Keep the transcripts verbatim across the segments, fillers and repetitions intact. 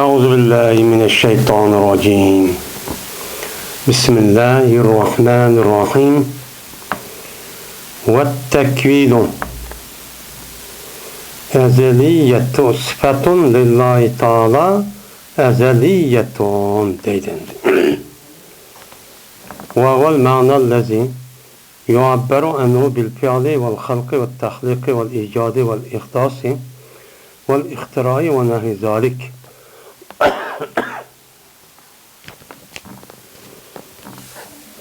أعوذ بالله من الشيطان الرجيم. بسم الله الرحمن الرحيم. والتكوين أزلية، صفة لله تعالى أزلية دەيدۇ. وهو المعنى الذي يعبر عنه بالفعل والخلق والتخليق والإيجاد والإحداث والاختراع ونحو ذلك.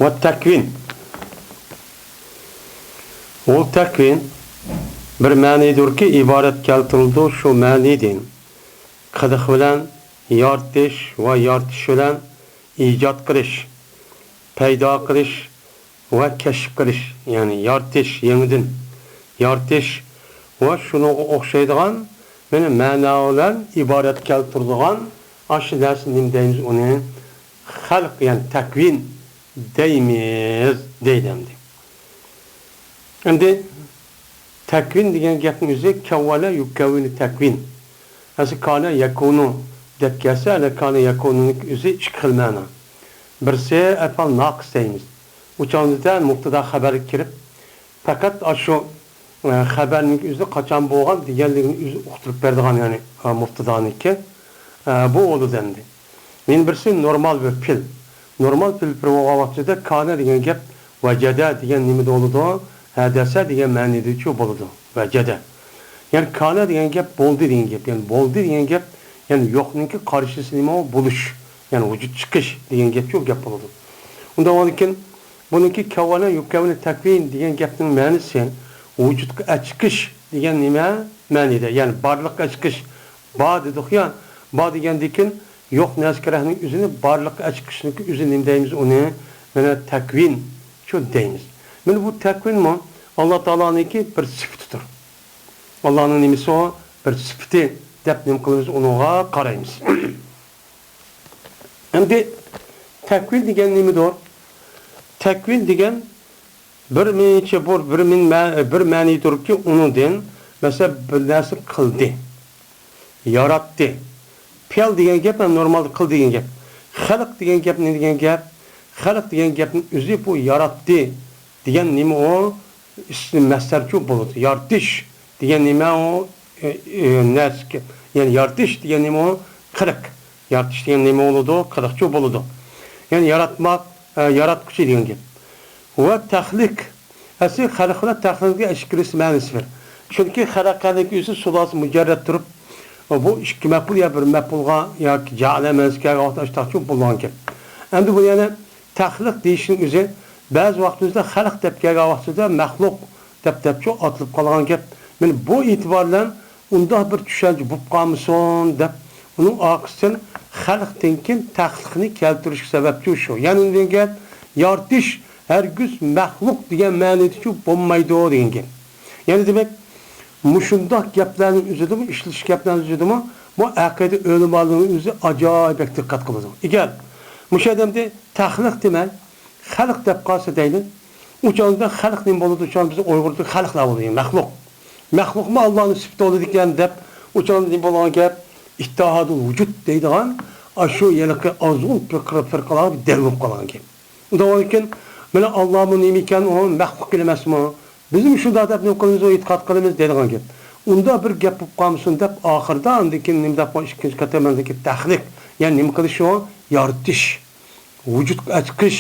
والتكوين. ئۇ تەكۋىن بىر مەنىدۇركى، ئىبارەت كەلتۈرۈلىدۇ شۇ مەنىدىن. قىلىق بىلەن يارىتىش ۋە يارىتىش بىلەن ئىجاد قىلىش، پەيدا قىلىش ۋە كەشىپ قىلىش، يەنى يارىتىش، يېڭىدىن يارىتىش ۋە شۇنىڭغا ئوخشايدىغان، يەنى مەنا بىلەن ئىبارەت كەلتۈرىدىغان ئاشۇ نەرسە نېمە دەيمىز ئۇنى؟ خەلق، يەنى تەكۋىن دەيمىز، دەيدۇ ئەمدى. ئەمدى تەكۋىن دېگەن گەپنىڭ ئۆزى كەۋۋەنە يۇكەۋۋىنۇ تەكۋىن. ئەسلى كانە يەكۇنۇ دەپ كەلسە، ئەنە كانە يەكۇنۇنىڭ ئۆزى ئىككى خىل مەنا. بىرسى ئەپئال ناقىس دەيمىز. ئۇ چاغدا مۇبتەدا خەۋەرگە كىرىپ، پەقەت ئاشۇ، ئە، خەۋەرنىڭ ئۆزى قاچان بولغان دېگەنلىكىنى ئۆزى ئۇقتۇرۇپ بېرىدىغان، يەنى، ئە، مۇبتەدانىڭكى، ئە، بۇ بولىدۇ ئەمدى. يەنە بىرسى نورمال بىر پېئىل. نورمال پېئىل بىر بولغان ۋاقتىدا كانە دېگەن گەپ ۋەجەدە دېگەن نېمىدە بولىدۇ؟ ھەدەسە دېگەن مەنىدىچۇ بولىدۇ. ۋەجەدە. يەنى كانە دېگەن گەپ بولدى دېگەن گەپ. يەنى بولدى دېگەن گەپ، يەنى يوقنىڭكى قارشىسى نېمە؟ ئۇ بولۇش. يەنى ۋۇجۇد چىقىش دېگەن گەپچۇ گەپ بولىدۇ. ئۇنداق بولغاندىكىن، بۇنىڭكى كەۋۋەنە يۇكەۋۋىنۇ تەكۋىن دېگەن گەپنىڭ مەنىسى ۋۇجۇدقا ئەچىقىش دېگەن نېمە مەنىدە؟ يەنى بارلىققا ئەچىقىش. بار دېدۇقيا، بار دېگەندىكىن يوق نەرسە كېرەكنىڭ ئۆزىنى بارلىققا ئەچىقىشنىڭكى ئۆزى نېمە دەيمىز ئۇنى؟ مانا تەكۋىن شۇ دەيمىز. مانا بۇ تەكۋىنمۇ ئاللا تائالانىڭكى بىر سۈپىتىدۇر. ئاللانىڭ نېمىسى ئۇ؟ بىر سۈپىتى دەپ نېمە قىلىمىز؟ ئۇنىڭغا قارايمىز. ئەمدى تەكۋىن دېگەن نېمىدۇر؟ تەكۋىن دېگەن بىر مېنىچە بۇ بىر مېن-، مە-، بىر مەنىدۇركى، ئۇنىڭدىن، مەسىلەن، بىر نەرسە قىلدى، ياراتتى. پېئىل دېگەن گەپ ھەم نورمالدا قىل دېگەن گەپ. خەلق دېگەن گەپ نېمە دېگەن گەپ؟ خەلق دېگەن گەپنىڭ ئۆزى بۇ ياراتتى دېگەن نېمە ئۇ؟ ئىسمى مەسدەرچۇ بولىدۇ. يارىتىش دېگەن نېمە ئۇ؟ ئە، ئە، نەرسە، يەنى يارىتىش دېگەن نېمە ئۇ؟ قىلىق. يارىتىش دېگەن نېمە بولىدۇ؟ قىلىقچۇ بولىدۇ. يەنى ياراتماق، ئە، ياراتقۇچى دېگەن گەپ. ۋە تەخلىق. ئەسلى خەلق بىلەن تەخلىقنىڭ ئىككىلىسى مەنىسى بىر. چۈنكى خەلەقەنىڭكى ئۆزى سۇلاسى مۇجەررەت تۇرۇپ، بۇ ئىككى مەپئۇل يا بىر مەپئۇلغا ياكى جەئەلە مەنىسىگە كەلگەن ۋاقىتتا ئاشتاقچۇ بولغان گەپ. ئەمدى بۇ يەنە تەخلىق دېيىشنىڭ ئۆزى بەزى ۋاقتىمىزدا خەلق دەپ كەلگەن ۋاقتىدا مەخلۇق دەپ، دەپچۇ ئاتىلىپ قالغان گەپ. مانا بۇ ئېتىبار بىلەن ئۇنداق بىر چۈشەنچە بولۇپ قالمىسۇن دەپ، ئۇنىڭ ئارقىسىدىن خەلقتىن كېيىن تەخلىقنى كەلتۈرۈشكە سەۋەبچۇ شۇ. يەنى ئۇنىڭ گەپ يارىتىش ھەرگىز مەخلۇق دېگەن مەنىدىچۇ بولمايدۇ دېگەن گەپ. يەنى دېمەك، مۇشۇنداق گەپلەرنىڭ ئۆزىدىمۇ، ئىشلىتىش گەپلەرنىڭ ئۆزىدىمۇ بۇ ئەقىدە ئۆلىمالىرىنىڭ ئۆزى ئاجايىپ بەك دىققەت قىلىدۇ. ئەگەر مۇشۇ ئادەمدە تەخلىق دېمەي، خەلق دەپ قالسا دەيلى. ئۇ چاغدا خەلق نېمە بولىدۇ؟ ئۇ چاغدا بىز ئۇيغۇردا خەلقلەر بولىدۇ، مەخلۇق. مەخلۇقمۇ ئاللانىڭ سۈپىتى بولىدىكەن دەپ، ئۇ چاغدا نېمە بولغان گەپ؟ ئىتتىھادۇل ۋۇجۇد دەيدىغان، ئاشۇ ھېلىقى ئازغۇن پىرقە-، پىرقىلارغا بىر دەل بولۇپ قالغان گەپ. ئۇنداق بولغاندىكىن، مانا ئاللامۇ نېمە ئىكەن، ئۇ مەخلۇق ئەمەسمۇ؟ بىزمۇ شۇنداق دەپ نېمە قىلىمىز، ئېتىقاد قىلىمىز دەيدىغان گەپ. ئۇنداق بىر گەپ بولۇپ قالمىسۇن دەپ، ئاخىرىدا ئاندىن كېيىن نېمە دەپ، ئىككىنچى قېتىم ئاندىن كېيىن تەخلىق، يەنى نېمە قىلىش ئۇ؟ يارىتىش. ۋۇجۇدقا ئەچىقىش.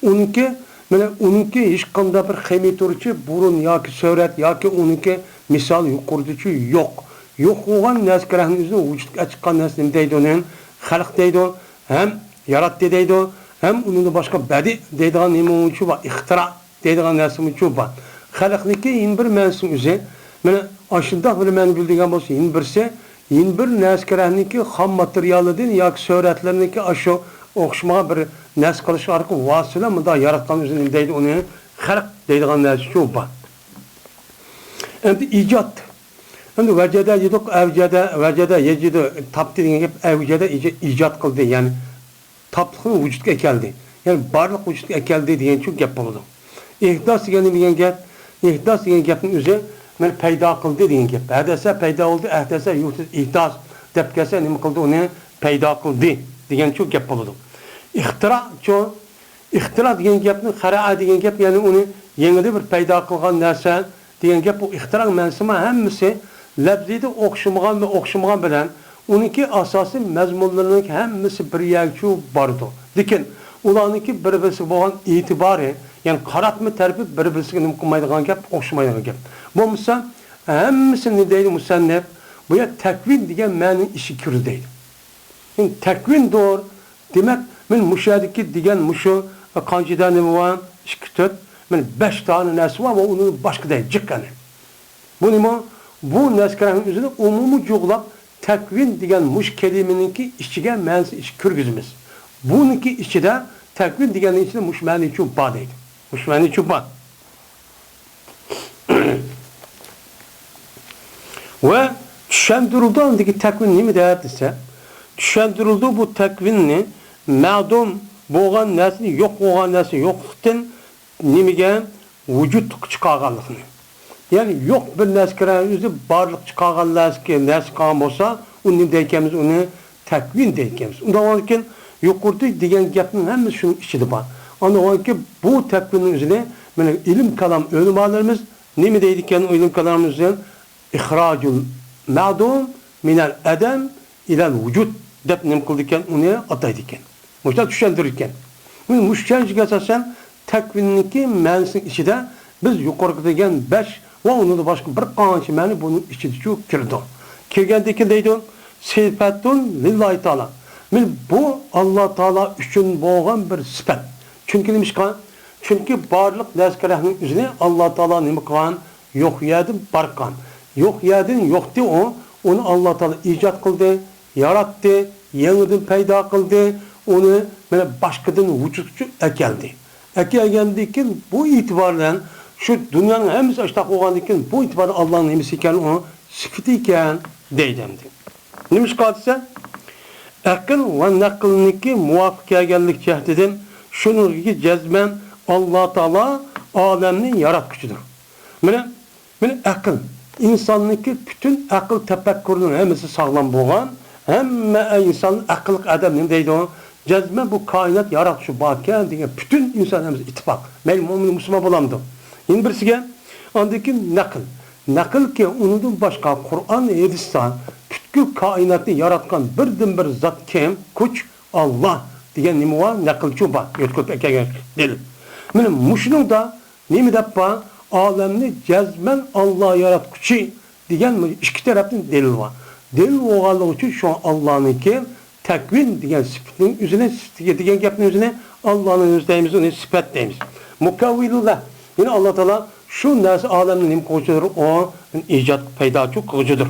ئۇنىڭكى، مانا ئۇنىڭكى ھېچقانداق بىر خېمىتۇرچى بۇرۇن ياكى سۈرەت ياكى ئۇنىڭكى مىسال يۇقىرىدىچۇ يوق. يوق بولغان نەرسە كېرەكنىڭ ئۆزىنى ۋۇجۇدقا ئەچىققان نەرسە نېمە دەيدۇ ئۇنى؟ خەلق دەيدۇ، ھەم ياراتتى دەيدۇ، ھەم ئۇنىڭدىن باشقا بەدىئ دەيدىغان نېمە ئۇنچۇ بار، ئىختىرا دەيدىغان نەرسىمۇچۇ بار. خەلقنىڭكى يەنە بىر مەنىسىنىڭ ئۆزى، مانا ئاشۇنداق بىر مەنە بىلدۈرگەن بولسا، يەنە بىرسى، يەنە بىر نەرسە كېرەكنىڭكى خام ماتېرىيالىدىن ياكى سۈرەتلىرىنىڭكى ئاشۇ ئوخشىمىغان بىر نەرسە قىلىش ئارقىلىق ۋاسىتە بىلەن مۇنداق ياراتقان ئۆزىنى نېمە دەيدۇ، ئۇنى خەلق دەيدىغان نەرسىچۇ بار. ئەمدى ئىجاد. ئەمدى ۋەجەدە دېدۇق، ئەۋجەدە، ۋەجەدە، يەجىدۇ، تاپتى دېگەن گەپ، ئەۋجەدە، ئىجا-، ئىجاد قىلدى، يەنى تاپلىقنى ۋۇجۇدقا ئەكەلدى. يەنى بارلىق ۋۇجۇدقا ئەكەلدى دېگەنچۇ گەپ بولىدۇ. ئىھداس دېگەن نېمە دېگەن گەپ؟ ئىھداس دېگەن گەپنىڭ ئۆزى مانا پەيدا قىلدى دېگەن گەپ. ھەدەسە پەيدا بولدى، ئەھدەسە يۇھدىس ئىھداس دەپ كەلسە نېمە قىلدى ئۇنى؟ پەيدا قىلدى دېگەنچۇ گەپ بولىدۇ. ئىختىراچۇ، ئىختىرا دېگەن گەپنى، خەرەئە دېگەن گەپ، يەنى ئۇنى يېڭىدىن بىر پەيدا قىلغان نەرسە دېگەن گەپ. بۇ ئىختىرانىڭ مەنىسىمۇ ھەممىسى لەپزىدە ئوخشىمىغان ۋە ئوخشىمىغان بىلەن ئۇنىڭكى ئاساسىي مەزمۇنلىرىنىڭ ھەممىسى بىر يەرگىچۇ بارىدۇ. لېكىن ئۇلارنىڭكى بىر-بىرسىگە بولغان ئېتىبارى، يەنى قاراتما تەرىپى بىر-بىرسىگە نېمە قىلمايدىغان گەپ، ئوخشىمايدىغان گەپ. بولمىسا ھەممىسىنى دەيدۇ مۇسەننىپ، بۇ يەر تەكۋىن دېگەن مەنىنىڭ ئىچىگە كىرىدۇ دەيدۇ. يەنى تەكۋىندۇر. دېمەك، مەن مۇشۇ يەردىكى دېگەن مۇشۇ قانچە دانە نېمە بار؟ ئىككى، تۆت، مەن بەش دانە نەرسە بار ۋە ئۇنىڭ باشقا دەيدۇ جىق يەنى. بۇ نېمە؟ بۇ نەسكىرەنىڭ ئۆزىنى ئومۇمىي جۇغلاپ تەكۋىن دېگەن مۇشۇ كەلىمىنىڭكى ئىچىگە، مەنىسىنى ئىچىگە كىرگۈزىمىز. بۇنىڭكى ئىچىدە، تەكۋىن دېگەننىڭ ئىچىدە مۇشۇ مەنىچۇ بار دەيدۇ. مۇشۇ مەنىچۇ بار. ۋە چۈشەندۈرۈلدى ئاندىكى تەكۋىن نېمە دەپ دېسە، چۈشەندۈرۈلدى بۇ تەكۋىننى مەدۇم بولغان نەرسىنى، يوق بولغان نەرسىنى يوقلۇقتىن نېمىگە، ۋۇجۇدقا چىقارغانلىقىنى. يەنى يوق بىر نەرسىگە ئۆزى بارلىق چىقارغان نەرسىگە، نەرسە قالغان بولسا، ئۇنى نېمە دەيدىكەنمىز؟ ئۇنى تەكۋىن دەيدىكەنمىز. ئۇنداق بولغاندىكىن، يۇقىرىدا دېگەن گەپنىڭ ھەممىسى شۇنىڭ ئىچىدە بار. ئاندىن بولغاندىكىن، بۇ تەكۋىننىڭ ئۆزىنى، مانا، ئىلىم كالام ئۆلىمالىرىمىز نېمە دەيدىكەن؟ ئۇ ئىلىم كالامىمىز ئۆزى ئىخراجۇل مەدۇم مىنەل ئەدەم ئىلەل ۋۇجۇد دەپ نېمە قىلىدىكەن؟ ئۇنى ئاتايدىكەن. مۇشۇنداق چۈشەندۈرىدىكەن. مانا مۇشۇ چۈشەنچىگە ئاساسەن، تەكۋىننىڭكى مەنىسىنىڭ ئىچىدە بىز يۇقىرىقى دېگەن بەش ۋە ئۇنىڭدىن باشقا بىر قانچە مەنە بۇنىڭ ئىچىدىچۇ كىرىدۇ. كىرگەندىن كېيىن دەيدۇ، سىپەتۇن لىللاھى تائالا. مانا بۇ ئاللا تائالا ئۈچۈن بولغان بىر سىپەت. چۈنكى نېمىشقا؟ چۈنكى بارلىق نەرسىگە رەھمىنىڭ ئۆزىنى ئاللا تائالا نېمە قىلغان؟ يوق يەردىن بار قىلغان. يوق يەردىن يوقتى ئۇ. ئۇنى ئاللا تائالا ئىجاد قىلدى، ياراتتى، يېڭىدىن پەيدا قىلدى. ئۇنى مانا باشقىدىن ۋۇجۇدقا ئەكەلدى. ئەكەلگەندىن كېيىن بۇ ئېتىبار بىلەن شۇ دۇنيانىڭ ھەممىسى ئاشتاق بولغاندىن كېيىن بۇ ئېتىبار ئاللانىڭ نېمىسى ئىكەن؟ ئۇ سۈپىتى ئىكەن دەيدۇ ئەمدى. نېمىشقا دېسە، ئەقىل ۋە نەقىلنىڭكى مۇۋاپىق كەلگەنلىك جەھىتىدىن شۇنىڭكى جەزمەن ئاللا تائالا ئالەمنى ياراتقۇچىدۇر. مانا، مانا ئەقىل، ئىنساننىڭكى پۈتۈن ئەقىل تەپەككۇرنىڭ ھەممىسى ساغلام بولغان، ھەممە ئىنسان ئەقىللىق ئادەم نېمە دەيدۇ؟ جەزمەن بۇ كائىنات ياراتقۇچى باركەن دېگەن پۈتۈن ئىنسان ھەممىسى ئىتتىپاق. مەيلى مۆمىن، مۇسۇلمان بولامدۇ؟ يەنە بىرسىگە، ئاندىن كېيىن نەقىل. نەقىلكى، ئۇنىڭدىن باشقا قۇرئان، ھەدىستە پۈتكۈل كائىناتنى ياراتقان بىردىنبىر زات كىم؟ كۈچ، ئاللا دېگەن نېمە بار؟ نەقىلچۇ بار. يۆتكىلىپ ئەكەلگەن دەلىل. مانا مۇشۇنىڭدا نېمە دەپ بار؟ ئالەمنى جەزمەن ئاللا ياراتقۇچى دېگەن ئىككى تەرەپتىن دەلىل بار. دەلىل بولغانلىقى ئۈچۈن شۇڭا ئاللانىڭكى تەكۋىن دېگەن سۈپەتنىڭ ئۆزىنى، سۈپىتىگە دېگەن گەپنىڭ ئۆزىنى ئاللانىڭ ئۆزى دەيمىز، ئۇنى سۈپەت دەيمىز. مۇكەۋۋىنۇللا، يەنى ئاللا تائالا شۇ نەرسە ئالەمنى نېمە قىلغۇچىدۇر؟ ئۇ ئىجاد، پەيداچۇ قىلغۇچىدۇر.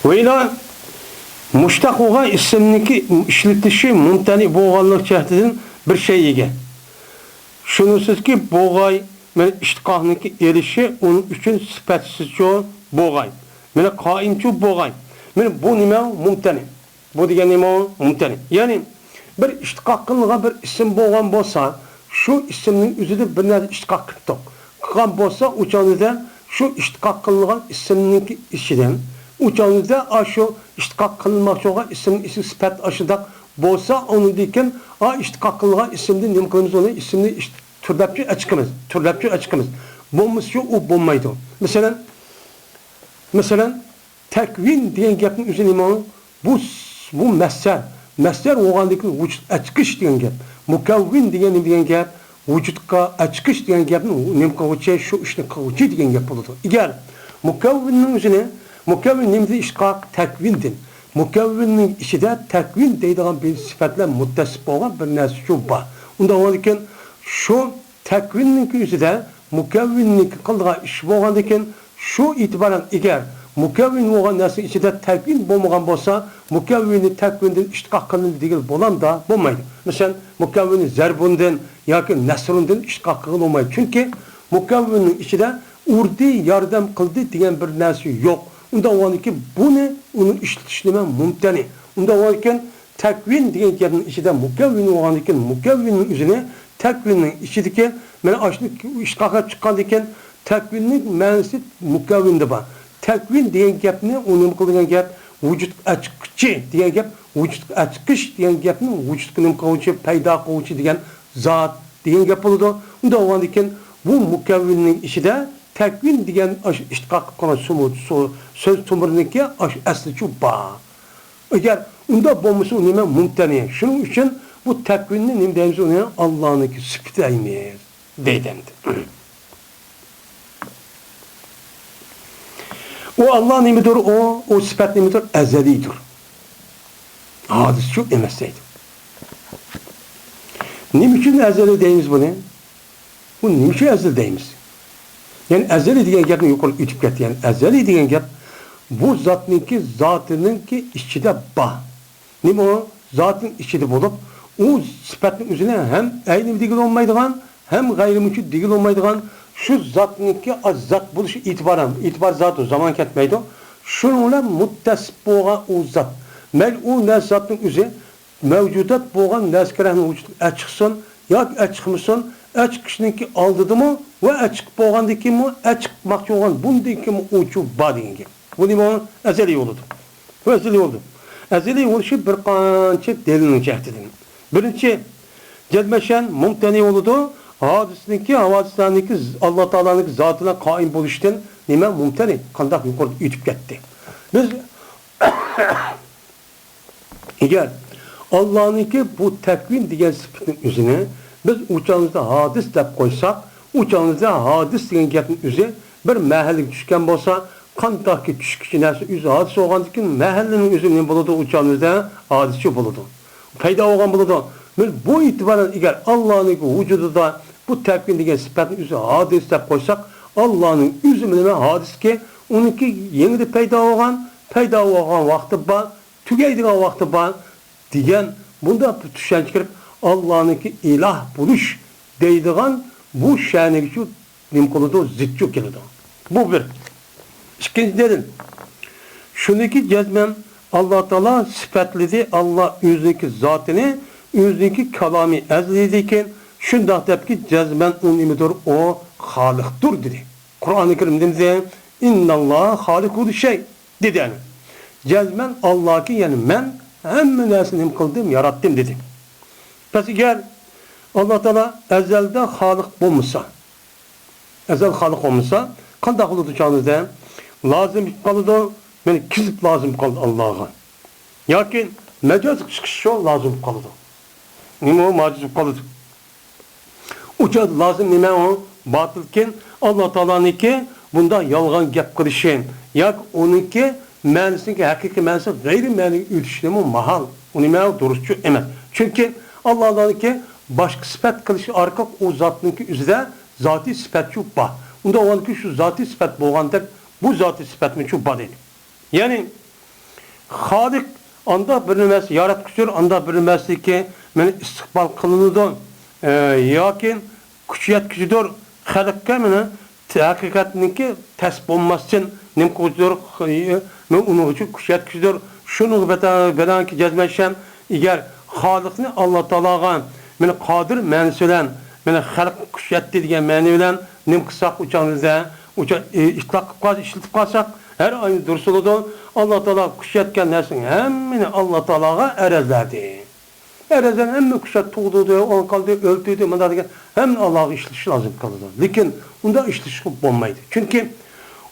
ۋەيلا، مۇشتەق بولغان ئىسىمنىڭكى ئىشلىتىشى مۇمتەنىئ بولغانلىق جەھىتىدىن بىر شەيئىگە. شۇنىسىزكى، بولغاي، مانا ئىشتىقاقنىڭكى ئېلىشى ئۇنىڭ ئۈچۈن سۈپەتسىزچۇ بولغاي. مانا قائىمچۇ بولغاي. مانا بۇ نېمە؟ مۇمتەنىئ. بۇ دېگەن نېمە؟ مۇمتەنىئ. يەنى بىر ئىشتىقاق قىلىنغان بىر ئىسىم بولغان بولسا، شۇ ئىسىمنىڭ ئۆزىدە بىر نەرسە ئىشتىقاق قىلىپتۇق. قىلغان بولسا، ئۇ چاغدا شۇ ئىشتىقاق قىلىنغان ئىسىمنىڭكى ئىچىدىن، ئۇ چاغدا ئاشۇ ئىشتىقاق قىلىنماقچى بولغان ئىسىمنىڭ ئىچىدە سۈپەت ئاشۇنداق بولسا، ئۇنىڭدىن كېيىن ئا ئىشتىقاق قىلىنغان ئىسىمدىن نېمە قىلىمىز؟ ئۇنى ئىسىمنى ئىش-، تۈرلەپچۇ ئەچىقىمىز، تۈرلەپچۇ ئەچىقىمىز. بولمىسىچۇ ئۇ بولمايدۇ. مەسىلەن، مەسىلەن، تەكۋىن دېگەن گەپنىڭ ئۆزى نېمە؟ بۇ، بۇ مەسدەر. مەسدەر بولغاندىن كېيىن ۋۇجۇد ئەچىقىش دېگەن گەپ. مۇكەۋۋىن دېگەن نېمە دېگەن گەپ؟ ۋۇجۇدقا ئەچىقىش دېگەن گەپنى نېمە قىلغۇچى؟ شۇ ئىشنى قىلغۇچى دېگەن گەپ بولىدۇ. ئەگەر مۇكەۋۋىننىڭ ئۆزىنى، مۇكەۋۋىن نېمىدىن ئىشتىقاق؟ تەكۋىندىن. مۇكەۋۋىننىڭ ئىچىدە تەكۋىن دەيدىغان بىر سۈپەت بىلەن مۇتتەسىپ بولغان بىر نەرسىچۇ بار. ئۇنداق بولغاندىكىن شۇ تەكۋىننىڭكى ئۆزىدە مۇكەۋۋىننىڭكى قىلىدىغان ئىشى بولغاندىكىن، شۇ ئېتىبارەن ئەگەر مۇكەۋۋىن بولغان نەرسىنىڭ ئىچىدە تەكۋىن بولمىغان بولسا، مۇكەۋۋىننى تەكۋىندىن ئىشتىقاق قىلىندى دېگىلى بولامدا؟ بولمايدۇ. مەسىلەن، مۇكەۋۋىننى زەربۇندىن ياكى نەسرۇندىن ئىشتىقاق قىلغىلى بولمايدۇ. چۈنكى مۇكەۋۋىننىڭ ئىچىدە ئۇردى، ياردەم قىلدى دېگەن بىر نەرسە يوق. ئۇنداق بولغاندىكىن بۇنى، ئۇنى ئىشلىتىش نېمە؟ مۇمتەنىئ. ئۇنداق بولغاندىكىن تەكۋىن دېگەن گەپنىڭ ئىچىدە مۇكەۋۋىن بولغاندىكىن، مۇكەۋۋىننىڭ ئۆزىنى تەكۋىننىڭ ئىچىدىكى مانا ئاشۇنى ئىشتىقاققا چىققاندىن كېيىن، تەكۋىننىڭ مەنىسى مۇكەۋۋىندە بار. تەكۋىن دېگەن گەپنى، ئۇ نېمە قىلىدىغان گەپ؟ ۋۇجۇدقا ئەچىققۇچى دېگەن گەپ، ۋۇجۇدقا ئەچىقىش دېگەن گەپنى ۋۇجۇدقا نېمە قىلغۇچى، پەيدا قىلغۇچى دېگەن زات دېگەن گەپ بولىدۇ. ئۇنداق بولغاندىن كېيىن، بۇ مۇكەۋۋىننىڭ ئىچىدە تەكۋىن دېگەن ئاشۇ ئىشتىقاق قىلغان سۆ-، سۆز تومۇرىنىڭكى ئاشۇ ئەسلىچۇ بار. ئەگەر ئۇنداق بولمىسا، ئۇ نېمە؟ مۇمتەنى. شۇنىڭ ئۈچۈن بۇ تەكۋىننى نېمە دەيمىز؟ ئۇنى ئاللانىڭكى سۈپىتى دەيمىز، دەيدۇ ئەمدى. ئۇ ئاللا نېمىدۇر؟ ئۇ، ئۇ سۈپەت نېمىدۇر؟ ئەزەلىيدۇر. ھادىسىچۇ ئەمەس دەيدۇ. نېمە ئۈچۈن ئەزەلىي دەيمىز بۇنى؟ بۇ نېمە ئۈچۈن ئەزەلىي دەيمىز؟ يەنى ئەزەلىي دېگەن گەپنى يۇقىرىدا ئۆتۈپ كەتتى. يەنى ئەزەلىي دېگەن گەپ بۇ زاتنىڭكى، زاتىنىڭكى ئىچىدە بار. نېمە ئۇ؟ زاتىنىڭ ئىچىدە بولۇپ، ئۇ سۈپەتنىڭ ئۆزىنى ھەم ئەينى دېگىلى بولمايدىغان، ھەم غەيرىي مەۋجۇت دېگىلى بولمايدىغان شۇ زاتنىڭكى زات بولۇش ئېتىبارى، ئېتىبار زاتى، زامان كەتمەيدۇ. شۇنىڭ بىلەن مۇتتەسىپ بولغان ئۇ زات. مەيلى ئۇ نەرسە زاتنىڭ ئۆزى مەۋجۇدات بولغان نەرسىگە رەھمى ۋۇجۇدقا ئەچىقسۇن ياكى ئەچىقمىسۇن، ئەچىقىشنىڭكى ئالدىدىمۇ ۋە ئەچىقىپ بولغاندىن كېيىنمۇ، ئەچىقماقچى بولغان بۇندىن كېيىنمۇ ئۇچۇ بار دېگەن گەپ. بۇ نېمە؟ ئەزەلىي بولىدۇ. بۇ ئەزەلىي بولىدۇ. ئەزەلىي بولۇشى بىر قانچە دەلىلنىڭ جەھىتىدىن. بىرىنچى، جەزمەن شەن مۇمتەنى بولىدۇ. ھادىسىنىڭكى، ھاۋادىسلارنىڭكى، ئاللا تائالانىڭكى زاتى بىلەن قائىم بولۇشتىن نېمە؟ مۇمتەنى. قانداق يۇقىرىدا ئۆتۈپ كەتتى. بىز ئەگەر ئاللانىڭكى بۇ تەكۋىن دېگەن سۈپىتىنىڭ ئۆزىنى بىز ئۇ چاغىمىزدا ھادىس دەپ قويساق، ئۇ چاغىمىزدا ھادىس دېگەن گەپنىڭ ئۆزى بىر مەھەللىگە چۈشكەن بولسا، قانداقكى چۈشكۈچى نەرسە ئۆزى ھادىس بولغاندىن كېيىن، مەھەللىنىڭ ئۆزى نېمە بولىدۇ؟ ئۇ چاغىمىزدا ھادىسچۇ بولىدۇ. پەيدا بولغان بولىدۇ. مانا بۇ ئېتىبارەن ئەگەر ئاللانىڭكى ۋۇجۇدىدا بۇ تەكۋىن دېگەن سۈپەتنى ئۆزى ھادىس دەپ قويساق، ئاللانىڭ ئۆزى نېمە؟ ھادىسكى، ئۇنىڭكى يېڭىدىن پەيدا بولغان، پەيدا بولغان ۋاقتى بار، تۈگەيدىغان ۋاقتى بار دېگەن بۇنداق بىر چۈشەنچە كىرىپ، ئاللانىڭكى ئىلاھ بولۇش دەيدىغان بۇ شەنىگىچۇ نېمە قىلىدۇ؟ زىتچۇ كېلىدۇ. بۇ بىر. ئىككىنچى دەلىل. شۇنىكى جەزمەن ئاللا تائالا سۈپەتلىدى، ئاللا ئۆزىنىڭكى زاتىنى، ئۆزىنىڭكى كالامى ئەزەلىيدىكەن، شۇنداق دەپكى جەزمەن ئۇ نېمىدۇر؟ ئۇ خالىقتۇر دېدى. قۇرئانى كەرىم نېمە دېدى؟ ئىنناللاھا خالىقۇ كۇللى شەي دېدى. يەنى جەزمەن ئاللاكى، يەنى مەن ھەممە نەرسىنى نېمە قىلدىم؟ ياراتتىم دېدى. بەس ئەگەر ئاللا تائالا ئەزەلدە خالىق بولمىسا، ئەزەل خالىق بولمىسا، قانداق بولىدۇ چاغىمىزدا؟ لازىم بولۇپ قالىدۇ، يەنى كېزىپ لازىم بولۇپ قالىدۇ ئاللاغا. ياكى مەجازلىق چىقىش شۇ لازىم بولۇپ قالىدۇ. نېمە ئۇ ماجىز بولۇپ قالىدۇ؟ ئۇ چاغدا لازىم نېمە ئۇ؟ باتىلكىن، ئاللا تائالانىڭكى بۇنداق يالغان گەپ قىلىشى ياكى ئۇنىڭكى مەنىسىنىڭكى ھەقىقىي مەنىسى غەيرىي مەنىگە ئۆتۈشىمۇ ماھال. ئۇ نېمە ئۇ؟ دۇرۇسچۇ ئەمەس. چۈنكى ئاللا تائالانىڭكى باشقا سۈپەت قىلىش ئارقىلىق ئۇ زاتنىڭكى ئۆزىدە زاتىي سۈپەتچۇ بار. ئۇنداق بولغاندىكىن شۇ زاتىي سۈپەت بولغاندەك بۇ زاتىي سۈپەتمۇچۇ بار دەيدۇ. يەنى خالىق ئانداق بىر نەرسە، ياراتقۇچىدۇر، ئانداق بىر نەرسىكى مانا ئىستىقبال قىلىنىدۇ، ئە، ياكى كۈچ يەتكۈچىدۇر، خەلققە مانا ھەقىقەتنىڭكى تەس بولماستىن نېمە قىلغۇچىدۇر، مانا ئۇنىڭ ئۈچۈن كۈچ يەتكۈچىدۇر. شۇنىڭغا بەتا-، بەلەنكى جەزمەن شەن، ئەگەر خالىقنى ئاللا تائالاغا مانا قادىر مەنىسى بىلەن، مانا خەلققە كۈچ يەتتى دېگەن مەنە بىلەن نېمە قىلساق، ئۇ چاغدا ئۇ چاغ-، ئى، ئىتلاق قىلىپ قالساق، ئىشلىتىپ قالساق، ھەر ئاينى دۇرۇس بولىدۇ. ئاللا تائالا كۈچ يەتكەن نەرسىنىڭ ھەممىنى ئاللا تائالاغا ئەرزلەردى. ئەرزلەرنى ھەممە كۈچ يەتتى، تۇغدۇردى، ئوڭ قالدى، ئۆلتۈردى، مۇنداق دېگەن ھەممىنى ئاللاغا ئىشلىتىش لازىم قالىدۇ. لېكىن ئۇنداق ئىشلىتىشكە بولمايدۇ. چۈنكى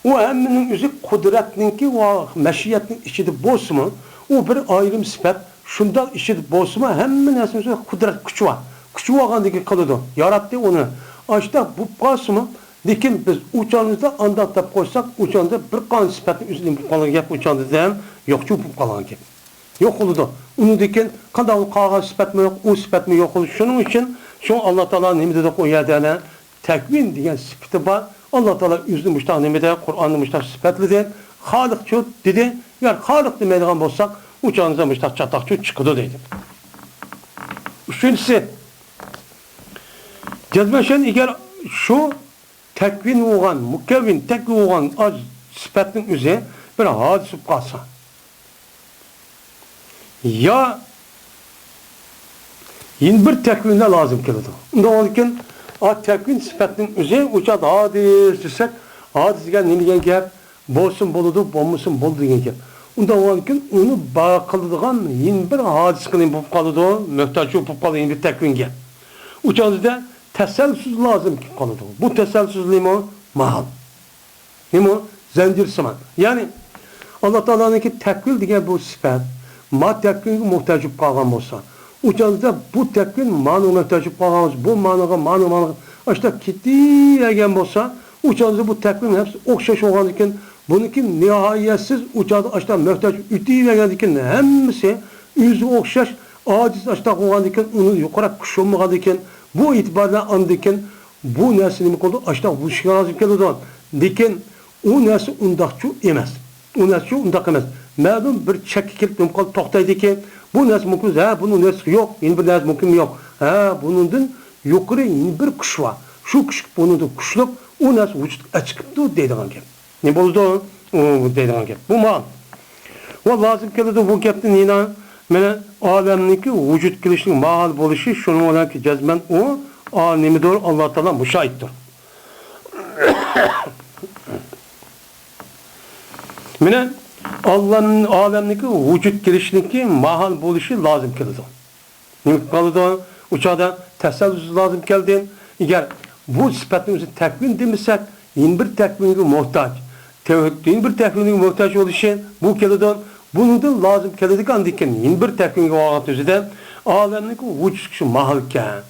ئۇ ھەممىنىڭ ئۆزى قۇدرەتنىڭكى ۋە مەشىيەتنىڭ ئىچىدە بولسىمۇ، ئۇ بىر ئايرىم سۈپەت، شۇنداق ئىچىدە بولسىمۇ، ھەممە نەرسىنىڭ ئۆزىدە قۇدرەت، كۈچى بار. كۈچى بولغاندىكىن قىلىدۇ. ياراتتى ئۇنى. ئاشۇنداق بولۇپ قالسىمۇ، لېكىن بىز ئۇ چاغىمىزدا ئانداق دەپ قويساق، ئۇ چاغىمىزدا بىر قانچە سۈپەتنىڭ ئۆزىدىن بولۇپ قالغان گەپ، ئۇ چاغىمىزدا ھەم يوقچۇ بولۇپ قالغان گەپ. يوق بولىدۇ. ئۇنىڭدىن كېيىن قانداق قالغان سۈپەتمۇ يوق، ئۇ سۈپەتمۇ يوق بولىدۇ. شۇنىڭ ئۈچۈن شۇڭا ئاللا تائالا نېمە دېدۇق ئۇ يەردە ئەنە؟ تەكۋىن دېگەن سۈپىتى بار. ئاللا تائالا ئۆزىنى مۇشتاق نېمە دەپ، قۇرئاندا مۇشتاق سۈپەتلىدى. خالىقچۇ دېدى. يا خالىق دېمەيدىغان بولساق، ئۇ چاغىمىزدا مۇشتاق چاتاقچۇ چىقىدۇ دەيدۇ. ئۈچىنچىسى، جەزمەن شەن ئەگەر شۇ تەكۋىن بولغان، مۇكەۋۋىن، تەكۋىن بولغان ئاز سۈپەتنىڭ ئۆزى بىر ھادىس بولۇپ قالسا، يا يەنە بىر تەكۋىنلەر لازىم كېلىدۇ. ئۇنداق بولغاندىكىن ئا، تەكۋىن سۈپەتنىڭ ئۆزى، ئۇ چاغدا ھادىس دېسەك، ھادىس دېگەن نېمە دېگەن گەپ؟ بولسۇن بولىدۇ، بولمىسۇن بولىدۇ دېگەن گەپ. ئۇنداق بولغاندىكىن، ئۇنى بار قىلىدىغان يەنە بىر ھادىسە قىلىن بولۇپ قالىدۇ، موھتاج بولۇپ قالىدۇ يەنە بىر تەكۋىنگە. ئۇ چاغدا تەسەلسۇل لازىم كېلىپ قالىدۇ. بۇ تەسەلسۇل نېمە؟ ماھال. نېمە؟ زەنجىرسىمان. يەنى، ئاللا تائالانىڭكى تەكۋىن دېگەن بۇ سۈپەت، ما تەكۋىنگە موھتاج بولۇپ قالغان بولسا، ئۇ چاغدا بۇ تەكۋىن مانىغا موھتاج بولۇپ قالغان بولسا، بۇ مانىغا، مانىغا، مانىغا، ئاشۇنداق كېتىۋەرگەن بولسا، ئۇ چاغدا بۇ تەكۋىن ھەممىسى ئوخشاش بولغاندىكىن، بۇنىڭكى نىھايەتسىز ئۇ چاغدا ئاشۇنداق موھتاج ئۆتۈۋەرگەندىكىن، ھەممىسى ئۆزىگە ئوخشاش ئاجىز ئاشۇنداق بولغاندىكىن، ئۇنىڭ يۇقىرىراق كۈچى بولمىغاندىكىن، بۇ ئېتىباردا ئاندىكىن بۇ نەرسە نېمە قىلىدۇ؟ ئاشۇنداق بولۇشقا لازىم كېلىدۇ. لېكىن ئۇ نەرسە ئۇنداقچۇ ئەمەس. ئۇ نەرسىچۇ ئۇنداق ئەمەس. مەلۇم بىر چەككە كېلىپ نېمە قىلىدۇ؟ توختايدىكى، بۇ نەرسە مۇمكىن ئەمەس. ھە، بۇنىڭ نەرسىسى يوق. يەنە بىر نەرسە مۇمكىنمۇ؟ يوق. ھە، بۇنىڭدىن يۇقىرى يەنە بىر كۈچ بار. شۇ كۈچ بۇنىڭدىن كۈچلۈك، ئۇ نەرسە ۋۇجۇدقا ئەچىقىپتۇ دەيدىغان گەپ. نېمە بولىدۇ؟ ئۇ دەيدىغان گەپ. بۇ ماھال. ۋە لازىم كېلىدۇ بۇ گەپتىن يەنە، مانا، ئالەمنىڭكى ۋۇجۇد كېلىشىنىڭ ماھال بولۇشى، شۇنىڭ بىلەنكى جەزمەن ئۇ، ئا، نېمىدۇر؟ ئاللا تائالا مۇشاھىدتۇر. مانا، ئاللام-، ئالەمنىڭكى ۋۇجۇد كېلىشىنىڭكى ماھال بولۇشى لازىم كېلىدۇ. نېمە قىلىدۇ؟ ئۇ چاغدا تەسەلسۇل لازىم كەلدى. ئەگەر بۇ سۈپەتنى ئۆزى تەكۋىن دېمىسەك، يەنە بىر تەكۋىنگە موھتاج. تەۋ-، يەنە بىر تەكۋىنگە موھتاج بولۇشى بۇ كېلىدۇ. بۇنىڭدىن لازىم كېلىدىكەن، ئاندىن كېيىن يەنە بىر تەكۋىنگە ۋاقىت ئۆزىدە ئالەمنىڭكى ۋۇجۇد كېلىشى ماھالكەن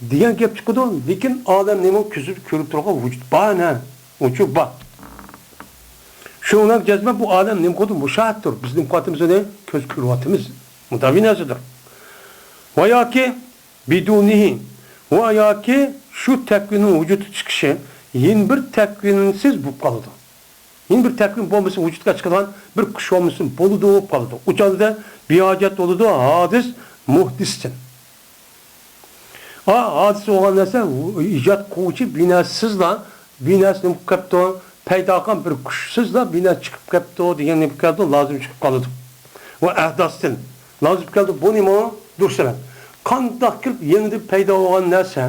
دېگەن گەپ چىقىدۇ. لېكىن ئالەم نېمە؟ كۆزى كۆرۈپ تۇرغان ۋۇجۇد بار، نە؟ ۋۇجۇد بار. شۇنىڭ جەزمەن بۇ ئالەم نېمە قىلىدۇ؟ مۇشاھىدتۇر. بىز نېمە قىلىۋاتىمىز ئۇنى؟ كۆز كۆرۈۋاتىمىز. مۇداۋىي نەرسىدۇر. ۋە ياكى بىدۇنىھى. ۋە ياكى شۇ تەكۋىننىڭ ۋۇجۇدقا چىقىشى يەنە بىر تەكۋىنسىز بولۇپ قالىدۇ. يەنە بىر تەكۋىن بولمىسا، ۋۇجۇدقا چىقىدىغان بىر كۈچ بولمىسا بولىدۇ، بولۇپ قالىدۇ. ئۇ چاغدا بىھاجەت بولىدۇ ھادىس مۇھدىستىن. ئا، ھادىس بولغان نەرسە، ئىجاد قىلغۇچى بىناسىزلا، بىناسى نېمە قىلىپ كەپتۇ، پەيدا قىلغان بىر كۈچسىزلا بىنا چىقىپ كەپتۇ دېگەن نېمە كەلدى، لازىم چىقىپ قالىدۇ. ۋە ئەھداستىن. لازىم كەلدى، بۇ نېمە؟ دۇرۇس ئەمەس. قانداق كېلىپ يېڭىدىن پەيدا بولغان نەرسە،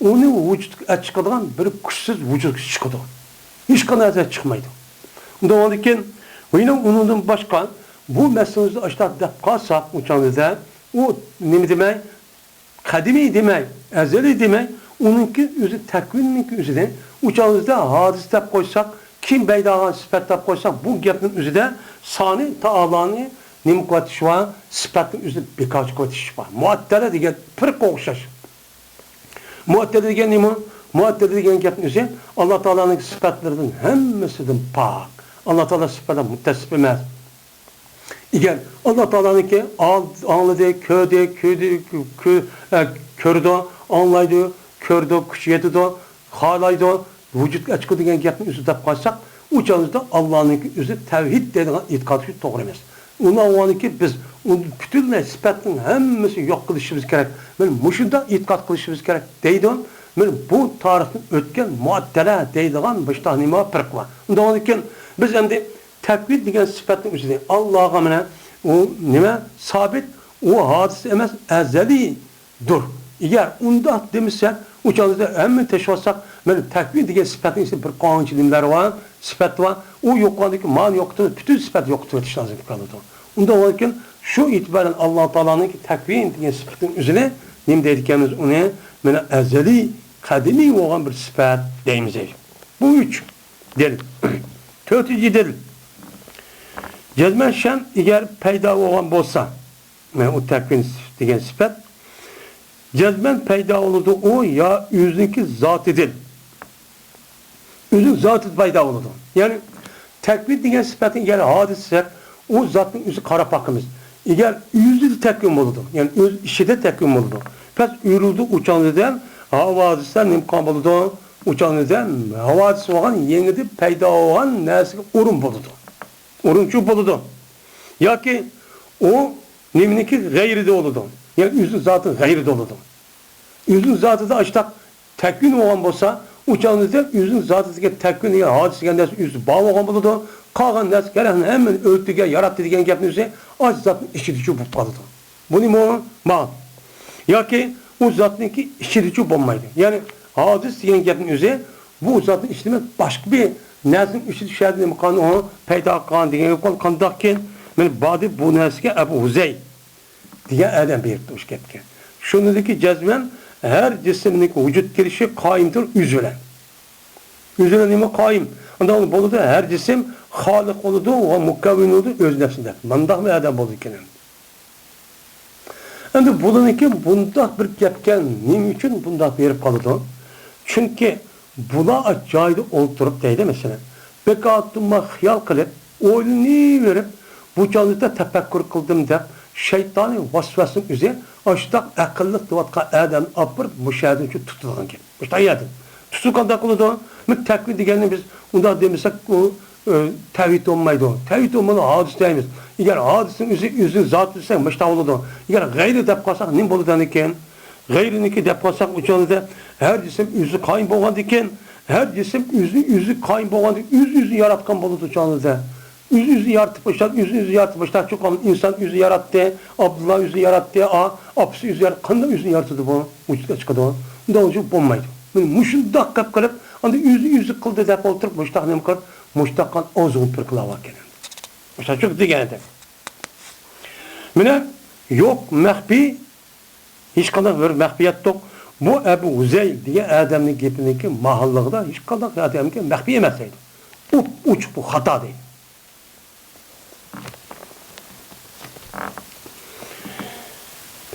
ئۇنى ۋۇجۇدقا ئەچىقىدىغان بىر كۈچسىز ۋۇجۇدقا چىقىدۇ. ھېچقانداق نەرسە چىقمايدۇ. ئۇنداق بولغاندىكىن، يەنە ئۇنىڭدىن باشقا، بۇ مەسىلىمىزدە ئاشۇنداق دەپ قالساق، ئۇ چاغدا ئۇ نېمە دېمەي، قەدىمىي دېمەي، ئەزەلىي دېمەي، ئۇنىڭكى ئۆزى تەكۋىننىڭكى ئۆزىدە، ئۇ چاغدا ھادىس دەپ قويساق، كېيىن پەيدا بولغان سۈپەت دەپ قويساق، بۇ گەپنىڭ ئۆزىدە سانى تائالانى نېمە قىلىۋېتىش بار؟ سۈپەتنىڭ ئۆزىنى بىكارچى قىلىۋېتىش بار. مۇئەتتەلە دېگەن پىرقىگە ئوخشاش. مۇئەتتەلە دېگەن نېمە؟ مۇئەتتەلە دېگەن گەپنىڭ ئۆزى، ئاللا تائالانىڭ سۈپەتلىرىدىن ھەممىسىدىن پاك. ئاللا تائالا سۈپەتلەر مۇتتەسىپ ئەمەس. ئەگەر ئاللا تائالانىڭكى ئال-، ئاڭلىدى، كۆردى، كۆردى، كۆ-، ئە، كۆرىدۇ، ئاڭلايدۇ، كۆرىدۇ، كۈچى يېتىدۇ، خالايدۇ، ۋۇجۇدقا ئەچىقىدۇ دېگەن گەپنى ئۆزى دەپ قالساق، ئۇ چاغدا ئاللانىڭكى ئۆزى تەۋھىد دەيدىغان ئېتىقاد توغرا ئەمەس. ئۇنى ئاڭلىغاندىكىن بىز ئۇنى پۈتۈنلەي سۈپەتنىڭ ھەممىسىنى يوق قىلىشىمىز كېرەك. مانا مۇشۇنداق ئېتىقاد قىلىشىمىز كېرەك دەيدۇ. مانا بۇ تارىختىن ئۆتكەن مۇئەتتەلە دەيدىغان مۇشۇنداق نېمە پىرقە بار. ئۇنداق بولغاندىكىن بىز ئەمدى تەكۋىن دېگەن سۈپەتنىڭ ئۆزىنى ئاللاغا مانا ئۇ نېمە سابىت، ئۇ ھادىسە ئەمەس، ئەزەلىيدۇر. ئەگەر ئۇنداق دېمىسەك، ئۇ چاغدا ھەممە تېشىۋالساق، مانا تەكۋىن دېگەن سۈپەتنىڭ ئىچىدە بىر قانچە نېمىلەر بار، سۈپەت بار. ئۇ يوقالغاندىن كېيىن مانا يوقىتىپ، پۈتۈن سۈپەت يوقىتىۋېتىش لازىم بولىدۇ. ئۇنداق بولغاندىكىن شۇ ئېتىبارەن ئاللا تائالانىڭ تەكۋىن دېگەن سۈپىتىنىڭ ئۆزىنى نېمە دەيدىكەنمىز؟ ئۇنى مانا ئەزەلىي، قەدىمىي بولغان بىر سۈپەت دەيمىز. بۇ ئۈچ دەلىل. تۆتىنچى دەلىل. جەزمەن شەن ئەگەر پەيدا بولغان بولسا، مانا ئۇ تەكۋىن دېگەن سۈپەت جەزمەن پەيدا بولىدۇ، ئۇ يا ئۆزىنىڭكى زاتىدىن، ئۆزىنىڭ زاتىدا پەيدا بولىدۇ. يەنى تەكۋىن دېگەن سۈپەتنى ئەگەر ھادىسە دېسەك، ئۇ زاتنىڭ ئۆزى قاراپ باقىمىز. ئەگەر ئۆزىدە تەكۋىن بولىدۇ، يەنى ئۆز ئىچىدە تەكۋىن بولىدۇ. پەس ئۆرۈلدى ئۇچاڭدىدەن ھاۋادىسلار نېمە قىلغان بولىدۇ؟ ئۇچاڭدىدەن ھاۋادىس بولغان، يېڭىدىن پەيدا بولغان نەرسىگە ئورۇن بولىدۇ. ئورۇنچۇ بولىدۇ. ياكى ئۇ نېمىنىڭكى غەيرىدە بولىدۇ. يەنى ئۆزىنىڭ زاتى غەيرىدە بولىدۇ. ئۆزىنىڭ زاتىدا ئاشتاق تەكۋىن بولغان بولسا، ئۇ چاغدا ئۆزىنىڭ زاتىدىكى تەكۋىن دېگەن ھادىسە دېگەن نەرسە ئۆزىدە بار بولغان بولىدۇ. قالغان نەرسە ھەر ھەممىنى ئۆلتۈرگەن، ياراتتى دېگەن گەپنى ئۆزى ئاشۇ زاتنىڭ ئىچىدىچۇ بولۇپ قالىدۇ. بۇنى مۇ-، ما-، ياكى ئۇ زاتنىڭكى ئىچىدىچۇ بولمايدۇ. يەنى ھادىس دېگەن گەپنىڭ ئۆزى، بۇ زاتنىڭ ئىچىدە باشقا بىر نەرسىنىڭ ئىچىدە شۇ يەردە نېمە قىلغان، ئۇ پەيدا قىلغان دېگەن گەپ قانداقكىن؟ مانا بادى بۇ نەرسىگە ئەبۇ ھۇزەي دېگەن ئادەم بېرىپتۇ ئۇ گەپكە. شۇنىڭدىكى جەزمەن ھەر جىسىمنىڭ ۋۇجۇد كېلىشى قايىمدۇر ئۆزى بىلەن. ئۆزى بىلەن نېمە قايىم؟ ئۇنداق بولىدۇ، ھەر جىسىم خالىق بولىدۇ ۋە مۇكەۋۋىن بولىدۇ ئۆز نەپسىدە. مانداقمۇ ئادەم بولىدىكەن. ئەمدى بۇلارنىڭكى بۇنداق بىر گەپكە نېمە ئۈچۈن بۇنداق بېرىپ قالىدۇ؟ چۈنكى بۇلار جايىدا ئولتۇرۇپ دەيدۇ، مەسىلەن، بىكارتىنما خىيال قىلىپ، ئويلىنىۋېرىپ، بۇ چاغدا تەپەككۇر قىلدىم دەپ، شەيتانىي ۋەسۋەسىنىڭ ئۆزى ئاشۇنداق ئەقىللىق دەۋاتقان ئادەمنى ئاپىرىپ مۇشۇ يەردىن شۇ تۇتىدىغان گەپ. مۇشۇنداق يەردىن تۇتسا قانداق قىلىدۇ؟ مەن تەكۋىن دېگەننى بىز ئۇنداق دېمىسەك، ئۇ، ئە، تەۋھىد بولمايدۇ. تەۋھىد بولمىغاندا ھادىس دەيمىز. ئەگەر ھادىسنىڭ ئۆزى، ئۆزىنى زاتى دېسەك، مۇشۇنداق بولىدۇ. ئەگەر غەيرى دەپ قالساق، نېمە بولىدۇ ئاندىن كېيىن؟ غەيرىنىڭكى دەپ قالساق، ئۇ چاغدا ھەر جىسىم ئۆزى قايىم بولغاندىن كېيىن، ھەر جىسىم ئۆزى، ئۆزى قايىم بولغاندىن، ئۆز-ئۆزىنى ياراتقان بولىدۇ ئۇ چاغدا. ئۆز-ئۆزىنى يارىتىپ باشلاپ، ئۆز-ئۆزىنى يارىتىپ باشلاپ، چوقۇم ئىنسان ئۆزى ياراتتى، ئابدۇللا ئۆزى ياراتتى، ئا-، ئاپىسى ئۆزى ياراتتى. قانداق ئۆزىنى يارىتىدۇ بۇ؟ ۋۇجۇدقا چىقىدۇ. ئۇنداق بولمايدۇ. مانا مۇشۇنداق گەپ قىلىپ، ئاندىن ئۆزى، ئۆزى قىلدى دەپ ئولتۇرۇپ، مۇشۇنداق نېمە قىلىپ، مۇشۇنداق قىلغان ئازغۇن پىرقىلار باركەن ئەمدى. مۇشۇنچە دېگەن ئىدى. مانا يوق مەخپىي، ھېچقانداق بىر مەخپىيەت يوق. بۇ ئەبۇ ھۇزەيل دېگەن ئادەمنىڭ گېپىنىڭكى ماھاللىقىدا ھېچقانداق ئادەمگە مەخپىي ئەمەس دەيدۇ. ئوپئوچۇق بۇ خاتا دەيدۇ.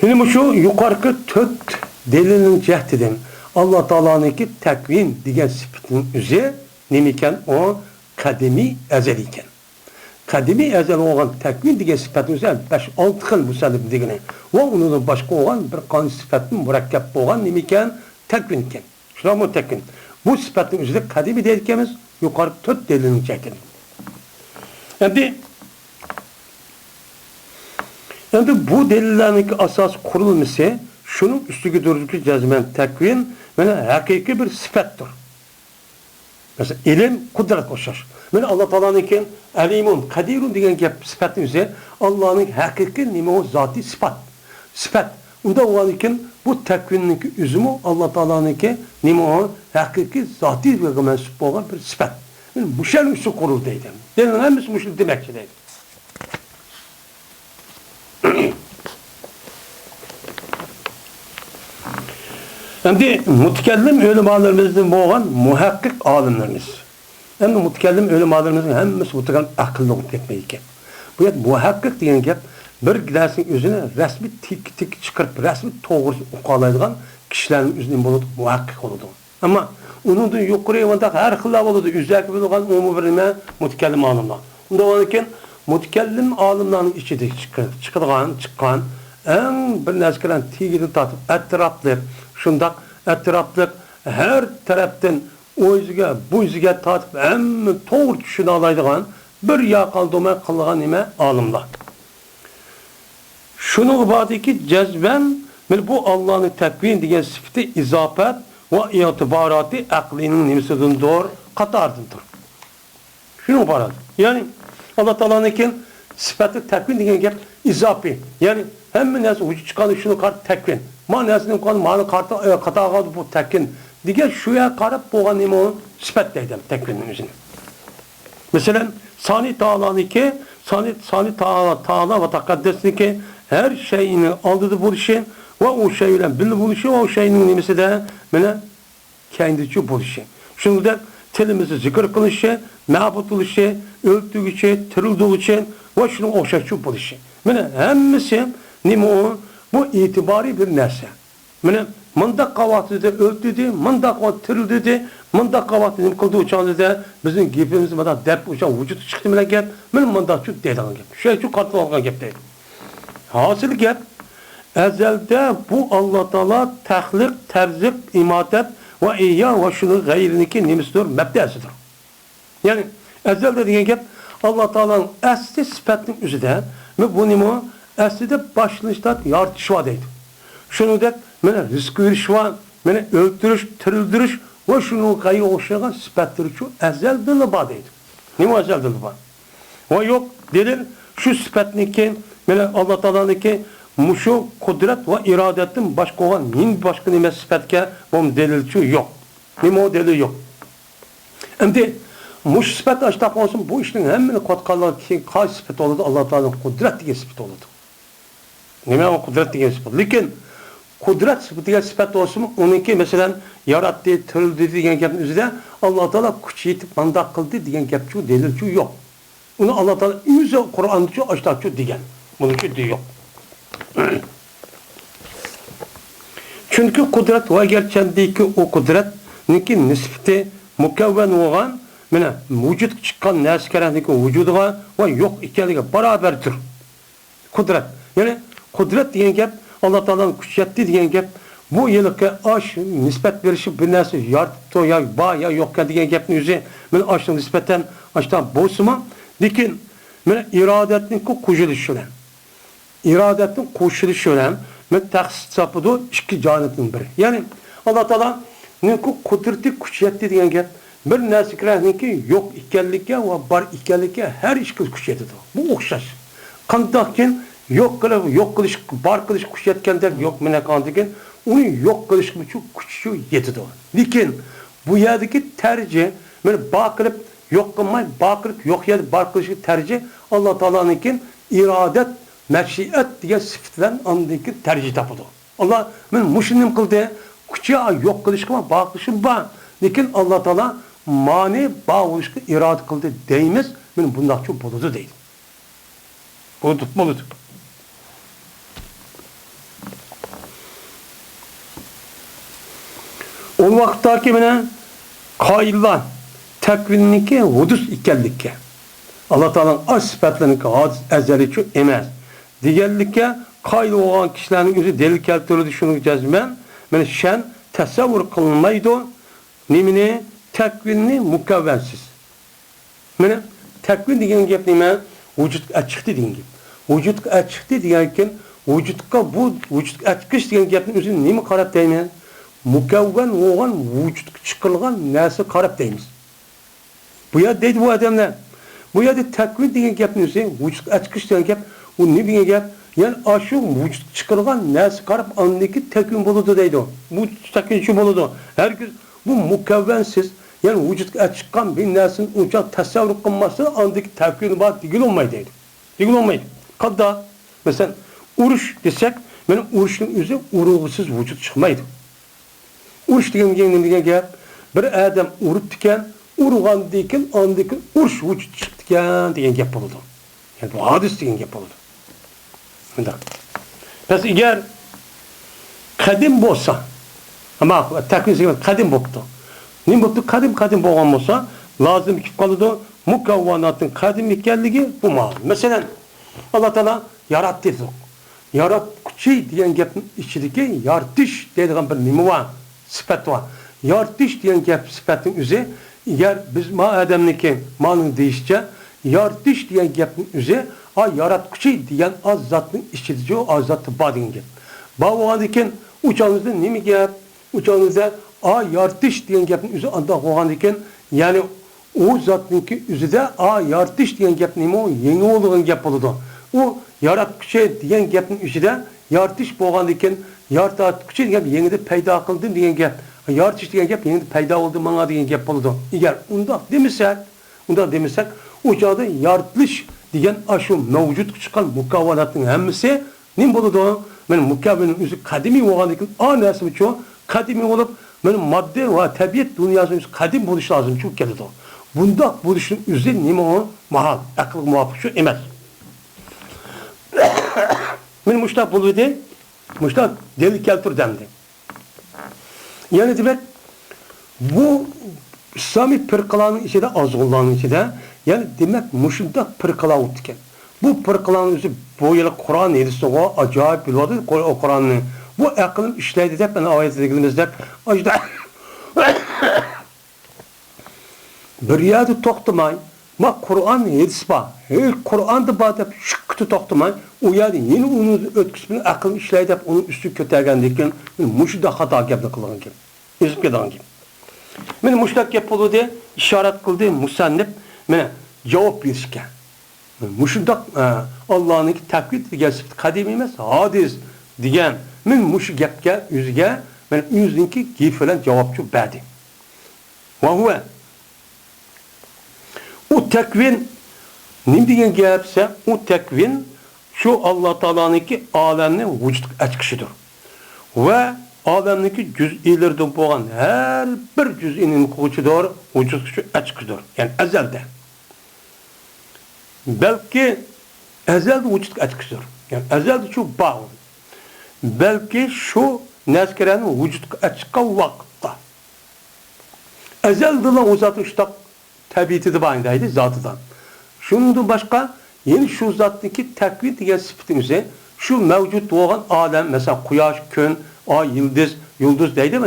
يەنە مۇشۇ يۇقىرىقى تۆت دەلىلنىڭ جەھىتىدىن ئاللا تائالانىڭكى تەكۋىن دېگەن سۈپىتىنىڭ ئۆزى نېمىكەن؟ ئۇ قەدىمىي ئەزەل ئىكەن. قەدىمىي ئەزەل بولغان تەكۋىن دېگەن سۈپەتنىڭ ئۆزى بەش-ئالتە خىل مۇسەننىپ دېگىنى ۋە ئۇنىڭدىن باشقا بولغان بىر قانچە سۈپەتتىن مۇرەككەپ بولغان نېمىكەن؟ تەكۋىن ئىكەن. شۇنداقمۇ تەكۋىن؟ بۇ سۈپەتنىڭ ئۆزىنى قەدىمىي دەيدىكەنمىز، يۇقىرى تۆت دەلىلنىڭ جەھىتىدىن. ئەمدى، ئەمدى بۇ دەلىللەرنىڭكى ئاساسىي قۇرۇلمىسى شۇنىڭ ئۈستىگە تۇرىدۇكى، جەزمەن تەكۋىن مانا ھەقىقىي بىر سۈپەتتۇر. مەسىلەن، ئىلىم، قۇدرەتكە ئوخشاش. مانا ئاللا تائالانىڭكى ئەلىمۇن، قەدىرۇن دېگەن گەپ سۈپەتنىڭ ئۆزى ئاللانىڭ ھەقىقىي نېمە ئۇ؟ زاتىي سۈپەت. سۈپەت. ئۇنداق بولغاندىكىن بۇ تەكۋىننىڭكى ئۆزىمۇ ئاللا تائالانىڭكى نېمە ئۇ؟ ھەقىقىي زاتىيغا مەنسۇپ بولغان بىر سۈپەت. مانا مۇشۇنىڭ ئۈستىگە قۇرۇلدى دەيدۇ. دەلىلنىڭ ھەممىسى مۇشۇنى دېمەكچى دەيدۇ. ئەمدى مۇتەكەللىم ئۆلىمالىرىمىزدىن بولغان مۇھەققىق ئالىملىرىمىز. ئەمدى مۇتەكەللىم ئۆلىمالىرىمىزنىڭ ھەممىسى مۇتەكەللىم ئەقىللىق بولۇپ كەتمەيدىكەن. بۇ يەردە مۇھەققىق دېگەن گەپ بىر نەرسىنىڭ ئۆزىنى رەسمىي تىككە-تىك چىقىرىپ، رەسمىي توغرىسىنى ئۇقالايدىغان كىشىلەرنىڭ ئۆزى نېمە بولىدۇ؟ مۇھەققىق بولىدۇ. ئەمما ئۇنىڭدىن يۇقىرى مۇنداق ھەر خىللار بولىدۇ. ئۆزلەرگە بىلىدىغان ئومۇمىي بىر نېمە مۇتەكەللىم ئالىملار. ئۇنداق بولغاندىكىن مۇتەكەللىم ئالىملارنىڭ ئىچىدىكى چىققان، چىقىدىغان، چىققان ئەڭ بىر نەرسىگە تېگىدىن تارتىپ ئەتراپلىق، شۇنداق ئەتراپلىق ھەر تەرەپتىن ئۇ يۈزىگە، بۇ يۈزىگە تارتىپ ھەممە توغرا چۈشىنەلەيدىغان، بىر ياقالدۇرماي قىلغان نېمە ئالىملار. شۇنىڭغا باردىكى جەزمەن، مانا بۇ ئاللانىڭ تەكۋىن دېگەن سۈپىتى ئىزاپەت ۋە ئېتىباراتى ئەقلىينىڭ نېمىسىدىندۇر؟ قاتارىدىندۇر. شۇنىڭغا بارىدۇ. يەنى ئاللا تائالانىڭكى سۈپەتى تەكۋىن دېگەن گەپ ئىزاپىي. يەنى ھەممە نەرسە ۋۇجۇد چىققان شۇنى قارىتا تەكۋىن. ما نەرسىنى قارىتا، مانا قارىتا، ئە، قاتارغا بۇ تەكۋىن دېگەن شۇ يەرگە قاراپ بولغان نېمە ئۇ؟ سۈپەت دەيدۇ تەكۋىننىڭ ئۆزىنى. مەسىلەن، سانى تائالانىڭكى، سانى، سانى تائالا، تائالا ۋە تەقەددەسنىڭكى ھەر شەيئىنىڭ ئالدىدا بولۇشى ۋە ئۇ شەي بىلەن بىللە بولۇشى ۋە ئۇ شەينىڭ نېمىسىدە، مانا، كەينىدىچۇ بولۇشى. شۇنىڭدەك تىلىمىزدا زىكىر قىلىنىشى، مەبۇد بولۇشى، ئۆلتۈرگۈچى، تىرىلدۈرگۈچى ۋە شۇنىڭغا ئوخشاشچۇ بولۇشى. مانا ھەممىسى نېمە ئۇ؟ بۇ ئېتىبارىي بىر نەرسە. مانا مۇنداق قىلىۋاتىدۇ، ئۆلتۈردى، مۇنداق قىلىۋاتىدۇ، تىرىلدۈردى، مۇنداق قىلىۋاتىدۇ، نېمە قىلدى ئۇ چاغدا؟ بىزنىڭ گېپىمىز مۇنداق دەپ ئۇ چاغ ۋۇجۇدقا چىقتى بىلەن گەپ، مانا مۇنداقچۇ دەيدىغان گەپ. شۇ چۈشەنچە قارىتىۋالغان گەپ دەيدۇ. ھاسىلى گەپ، ئەزەلدە بۇ ئاللا تائالا تەخلىق، تەرزىق، ئىماتەت ۋە ئىھيا ۋە شۇنىڭ غەيرىنىڭكى نېمىسىدۇر؟ مەبدەسىدۇر. يەنى ئەزەلدە دېگەن گەپ ئاللا تائالانىڭ ئەسلى سۈپەتنىڭ ئۆزىدە، بۇ نېمە؟ ئەسلىدە باشلىنىشتا يارىتىش بار دەيدۇ. شۇنىڭدەك مانا رىزىق بېرىش بار، مانا ئۆلتۈرۈش، تىرىلدۈرۈش ۋە شۇنىڭغا ئوخشىغان سۈپەتلىرىچۇ ئەزەلدىنلا بار دەيدۇ. نېمە ئەزەلدىنلا بار؟ ۋە يوق، دەلىل شۇ سۈپەتنىڭكى، مانا ئاللا تائالانىڭكى مۇشۇ قۇدرەت ۋە ئىرادەتتىن باشقا بولغان ھېچ باشقا نېمە سۈپەتكە بۇ دەلىلچۇ يوق. نېمە دەلىل يوق؟ ئەمدى مۇشۇ سۈپەت ئاشتاق بولسىمۇ، بۇ ئىشنىڭ ھەممىنى قىلىۋاتقانلىقى كېيىن قايسى سۈپەت بولىدۇ؟ ئاللا تائالانىڭ قۇدرەت دېگەن سۈپىتى بولىدۇ. نېمە ئۇ قۇدرەت دېگەن سۈپەت؟ لېكىن قۇدرەت سۈپىتى دېگەن سۈپەت بولسىمۇ، ئۇنىڭكى، مەسىلەن، ياراتتى، تىرىلدۈردى دېگەن گەپنىڭ ئۆزىدە ئاللا تائالا كۈچ يېتىپ مانداق قىلدى دېگەن گەپچۇ، دەلىلچۇ يوق. ئۇنى ئاللا تائالا ئۆزى قۇرئاندىچۇ ئاشتاقچۇ دېگەن. بۇنىڭكى دېلىلى يوق. چۈنكى قۇدرەت ۋە گەرچەندىكى ئۇ قۇدرەتنىڭكى نىسبىتى مۇكەۋۋەن بولغان، مانا، ۋۇجۇدقا چىققان نەرسە كەرەكنىڭكى ۋۇجۇدىغا ۋە يوق ئىكەنلىكىگە باراۋەردۇر. قۇدرەت. يەنى قۇدرەت دېگەن گەپ، ئاللا تائالانىڭ كۈچ يەتتى دېگەن گەپ. بۇ ھېلىقى ئاش نىسبەت بېرىشى بىر نەرسە يارىتىپتۇ يا بار يا يوقكەن دېگەن گەپنىڭ ئۆزى، مانا، ئاشۇنىڭ نىسبەتەن ئاشتا بولسىمۇ، لېكىن، مانا، ئىرادەتنىڭكى قوشۇلۇشى بىلەن، ئىرادەتنىڭ قوشۇلۇشى بىلەن، مانا، تەخسىس تاپىدۇ ئىككى جانىپنىڭ بىرى. يەنى، ئاللا تائالانىڭكى قۇدرىتى كۈچ يەتتى دېگەن گەپ، بىر نەرسە كېرەكنىڭكى يوق ئىكەنلىكى ۋە بار ئىكەنلىكى ھەر ئىككىسى كۈچ يېتىدۇ. بۇ ئوخشاش. قانداقكىن يوق قىلىپ، يوق قىلىش، بار قىلىش كۈچ يەتكەندەك يوق مېنى قاندىكىن، ئۇنى يوق قىلىشقىمۇ كۈچ يېتىدۇ. لېكىن بۇ يەردىكى تەرجى، مانا بار قىلىپ يوق قىلماي، بار قىلىپ يوق يەردە بار قىلىشقا تەرجى ئاللا تائالانىڭكى ئىرادەت، مەشىئەت دېگەن سۈپىتى بىلەن ئاندىن كېيىن تەرجى تاپىدۇ. ئاللا، مانا مۇشۇنى نېمە قىلدى؟ كۈچى يوق قىلىشقا بار قىلىشقا بار. لېكىن ئاللا تائالا مانى بار بولۇشقا ئىرادە قىلدى دەيمىز. مانا بۇنداقچۇ بولىدۇ دەيدۇ. بولىدۇ، بولىدۇ. ئۇ ۋاقىتتاكى مانا قائىللار تەكۋىننىڭكى ھۇدۇس ئىكەنلىككە، ئاللا تائالانىڭ ئاش سۈپەتلىرىنىڭكى ھادىس ئەزەلىيچۇ ئەمەس دېگەنلىككە قائىل بولغان كىشىلەرنىڭ ئۆزى دەلىل كەلتۈرۈلدى شۇنىڭغا جەزمەن. مانا شەن تەسەۋۋۇر قىلمايدۇ نېمىنى؟ تەكۋىننى مۇكەۋۋەنسىز. مانا تەكۋىن دېگەن گەپ نېمە؟ ۋۇجۇدقا ئەچىقتى دېگەن گەپ. ۋۇجۇدقا ئەچىقتى دېگەنكىن، ۋۇجۇدقا بۇ، ۋۇجۇدقا ئەچىقىش دېگەن گەپنى ئۆزىنى نېمە قاراپ دەيمەن؟ مۇكەۋۋەن بولغان ۋۇجۇدقا چىقىرىلغان نەرسىگە قاراپ دەيمىز. بۇ يەردە دەيدۇ بۇ ئادەملەر. بۇ يەردە تەكۋىن دېگەن گەپنى ئۆزى، ۋۇجۇدقا ئەچىقىش دېگەن گەپ، ئۇ نېمە دېگەن گەپ؟ يەنى ئاشۇ ۋۇجۇدقا چىقىرىلغان نەرسىگە قاراپ ئاندىن كېيىن تەكۋىن بولىدۇ دەيدۇ. بۇ تەكۋىن شۇ بولىدۇ. ھەرگىز بۇ مۇكەۋۋەنسىز، يەنى ۋۇجۇدقا ئەچىققان بىر نەرسىنى ئۇنچە تەسەۋۋۇر قىلماستىن، ئاندىكى تەكۋىنى بار دېگىلى بولمايدۇ دەيدۇ. دېگىلى بولمايدۇ. قانداق؟ مەسىلەن، ئۇرۇش دېسەك، مانا ئۇرۇشنىڭ ئۆزى ئۇرغۇسىز ۋۇجۇدقا چىقمايدۇ. ئۇرۇش دېگەن گەپ نېمە دېگەن گەپ؟ بىر ئادەم ئۇرۇپتىكەن، ئۇرغاندىن كېيىن، ئاندىن كېيىن ئۇرۇش ۋۇجۇدقا چىقىپتىكەن دېگەن گەپ بولىدۇ. يەنى بۇ ھادىس دېگەن گەپ بولىدۇ. مۇنداق. بەس ئەگەر قەدىم بولسا، ئەمما تەكۋىن قەدىم بوپتۇ. نېمە بوپتۇ؟ قەدىم، قەدىم بولغان بولسا، لازىم كېلىپ قالىدۇ. مۇكەۋۋەناتنىڭ قەدىم ئىكەنلىكى بۇ مانا. مەسىلەن، ئاللا تائالا ياراتتى دېدۇق. ياراتقۇچى دېگەن گەپنىڭ ئىچىدىكى يارىتىش دەيدىغان بىر نېمە بار؟ سۈپەت بار. يارىتىش دېگەن گەپ سۈپەتنىڭ ئۆزى، ئەگەر بىز ما ئادەمنىڭكى مانىڭ دېيىشىچە، يارىتىش دېگەن گەپنىڭ ئۆزى، ئا، ياراتقۇچى دېگەن ئا زاتنىڭ ئىچىدىچۇ، ئا زاتتا بار دېگەن گەپ. بار بولغاندىن كېيىن، ئۇ چاغىمىزدا نېمە گەپ؟ ئۇ چاغىمىزدا ئا يارىتىش دېگەن گەپنىڭ ئۆزى ئانداق بولغاندىن كېيىن، يەنى ئۇ زاتنىڭكى ئۆزىدە ئا يارىتىش دېگەن گەپ نېمە؟ يېڭى بولىدىغان گەپ بولىدۇ. ئۇ ياراتقۇچى دېگەن گەپنىڭ ئىچىدە يارىتىش بولغاندىن كېيىن، ياراتقۇچى دېگەن گەپ يېڭىدىن پەيدا قىلدىم دېگەن گەپ. يارىتىش دېگەن گەپ يېڭىدىن پەيدا بولدى ماڭا دېگەن گەپ بولىدۇ. ئەگەر ئۇنداق دېمىسەك، ئۇنداق دېمىسەك، ئۇ چاغدا يارىتىلىش دېگەن ئاشۇ مەۋجۇتقا چىققان مۇكەۋۋەناتنىڭ ھەممىسى نېمە بولىدۇ؟ مانا مۇكەۋۋەننىڭ ئۆزى قەدىمىي بولغاندىن كېيىن، ئا نەرسىمۇچۇ قەدىمىي بولۇپ، مانا ماددە ۋە تەبىئەت دۇنياسىنىڭ ئۆزى قەدىم بولۇش لازىمچۇ كېلىدۇ. بۇنداق بولۇشنىڭ ئۆزى نېمە ئۇ؟ ماھال، ئەقىلگە مۇۋاپىق شۇ ئەمەس. مانا مۇشۇنداق بولۇۋىدى، مۇشۇنداق دەلىل كەلتۈردى ئەمدى. يەنى دېمەك، بۇ ئىسلامىي پىرقىلارنىڭ ئىچىدە، ئازغۇنلارنىڭ ئىچىدە، يەنى دېمەك، مۇشۇنداق پىرقىلار بوپتىكەن. بۇ پىرقىلارنىڭ ئۆزى بۇ يىل قۇرئان ھەدىسىغۇ ئاجايىپ بىلىۋاتىدۇ قۇر-، قۇرئاننى. بۇ ئەقىلىم ئىشلەيدۇ دەپ، مانا ئايەتتە دېگىنىمىزدەك، ئاشۇنداق بىر يەردە توختىماي، ما قۇرئان ھەدىس بار، ھەي قۇرئاندا بار دەپ شۈككىتە توختىماي، ئۇ يەردە يەنە ئۇنى ئۆتكۈزۈپ ئەقىلنى ئىشلەي دەپ ئۇنىڭ ئۈستىگە كۆتەرگەندىن كېيىن مۇشۇنداق خاتا گەپنى قىلغان گەپ. ئېزىپ كېتىدىغان گەپ. مانا مۇشۇنداق گەپ بولدى، ئىشارەت قىلدى مۇسەننىپ، مانا جاۋاب بېرىشكە. مۇشۇنداق، ئە، ئاللانىڭكى تەكۋىن دېگەن سۈپىتى قەدىم ئەمەس، ھادىس دېگەن. مەن مۇشۇ گەپكە ئۆزىگە، مەن ئۆزىنىڭكى گېپى بىلەن جاۋابچۇ بەردى. ۋەھۇۋە. ئۇ تەكۋىن نېمە دېگەن گەپ دېسە، ئۇ تەكۋىن شۇ ئاللا تائالانىڭكى ئالەمنى ۋۇجۇدقا ئەچىقىشىدۇر. ۋە ئالەمنىڭكى جۈزئىيلىرىدىن بولغان ھەر بىر جۈزئىنى نېمە قىلغۇچىدۇر؟ ۋۇجۇدقا شۇ ئەچىقىشىدۇر. يەنى ئەزەلدە. بەلكى ئەزەلدە ۋۇجۇدقا ئەچىقىشىدۇر. يەنى ئەزەلدە شۇ بار. بەلكى شۇ نەرسىلەرنى ۋۇجۇدقا ئەچىققان ۋاقىتتا. ئەزەلدىلا ئۇ زاتنىڭ شۇنداق تەبىئىتىدە بار ئىدى، زاتىدا. شۇنىڭدىن باشقا، يەنە شۇ زاتنىڭكى تەكۋىن دېگەن سۈپىتىنىڭ ئۆزى، شۇ مەۋجۇت بولغان ئالەم، مەسىلەن، قۇياش، كۈن، ئاي، يىلدىز، يۇلدۇز دەيدۇ،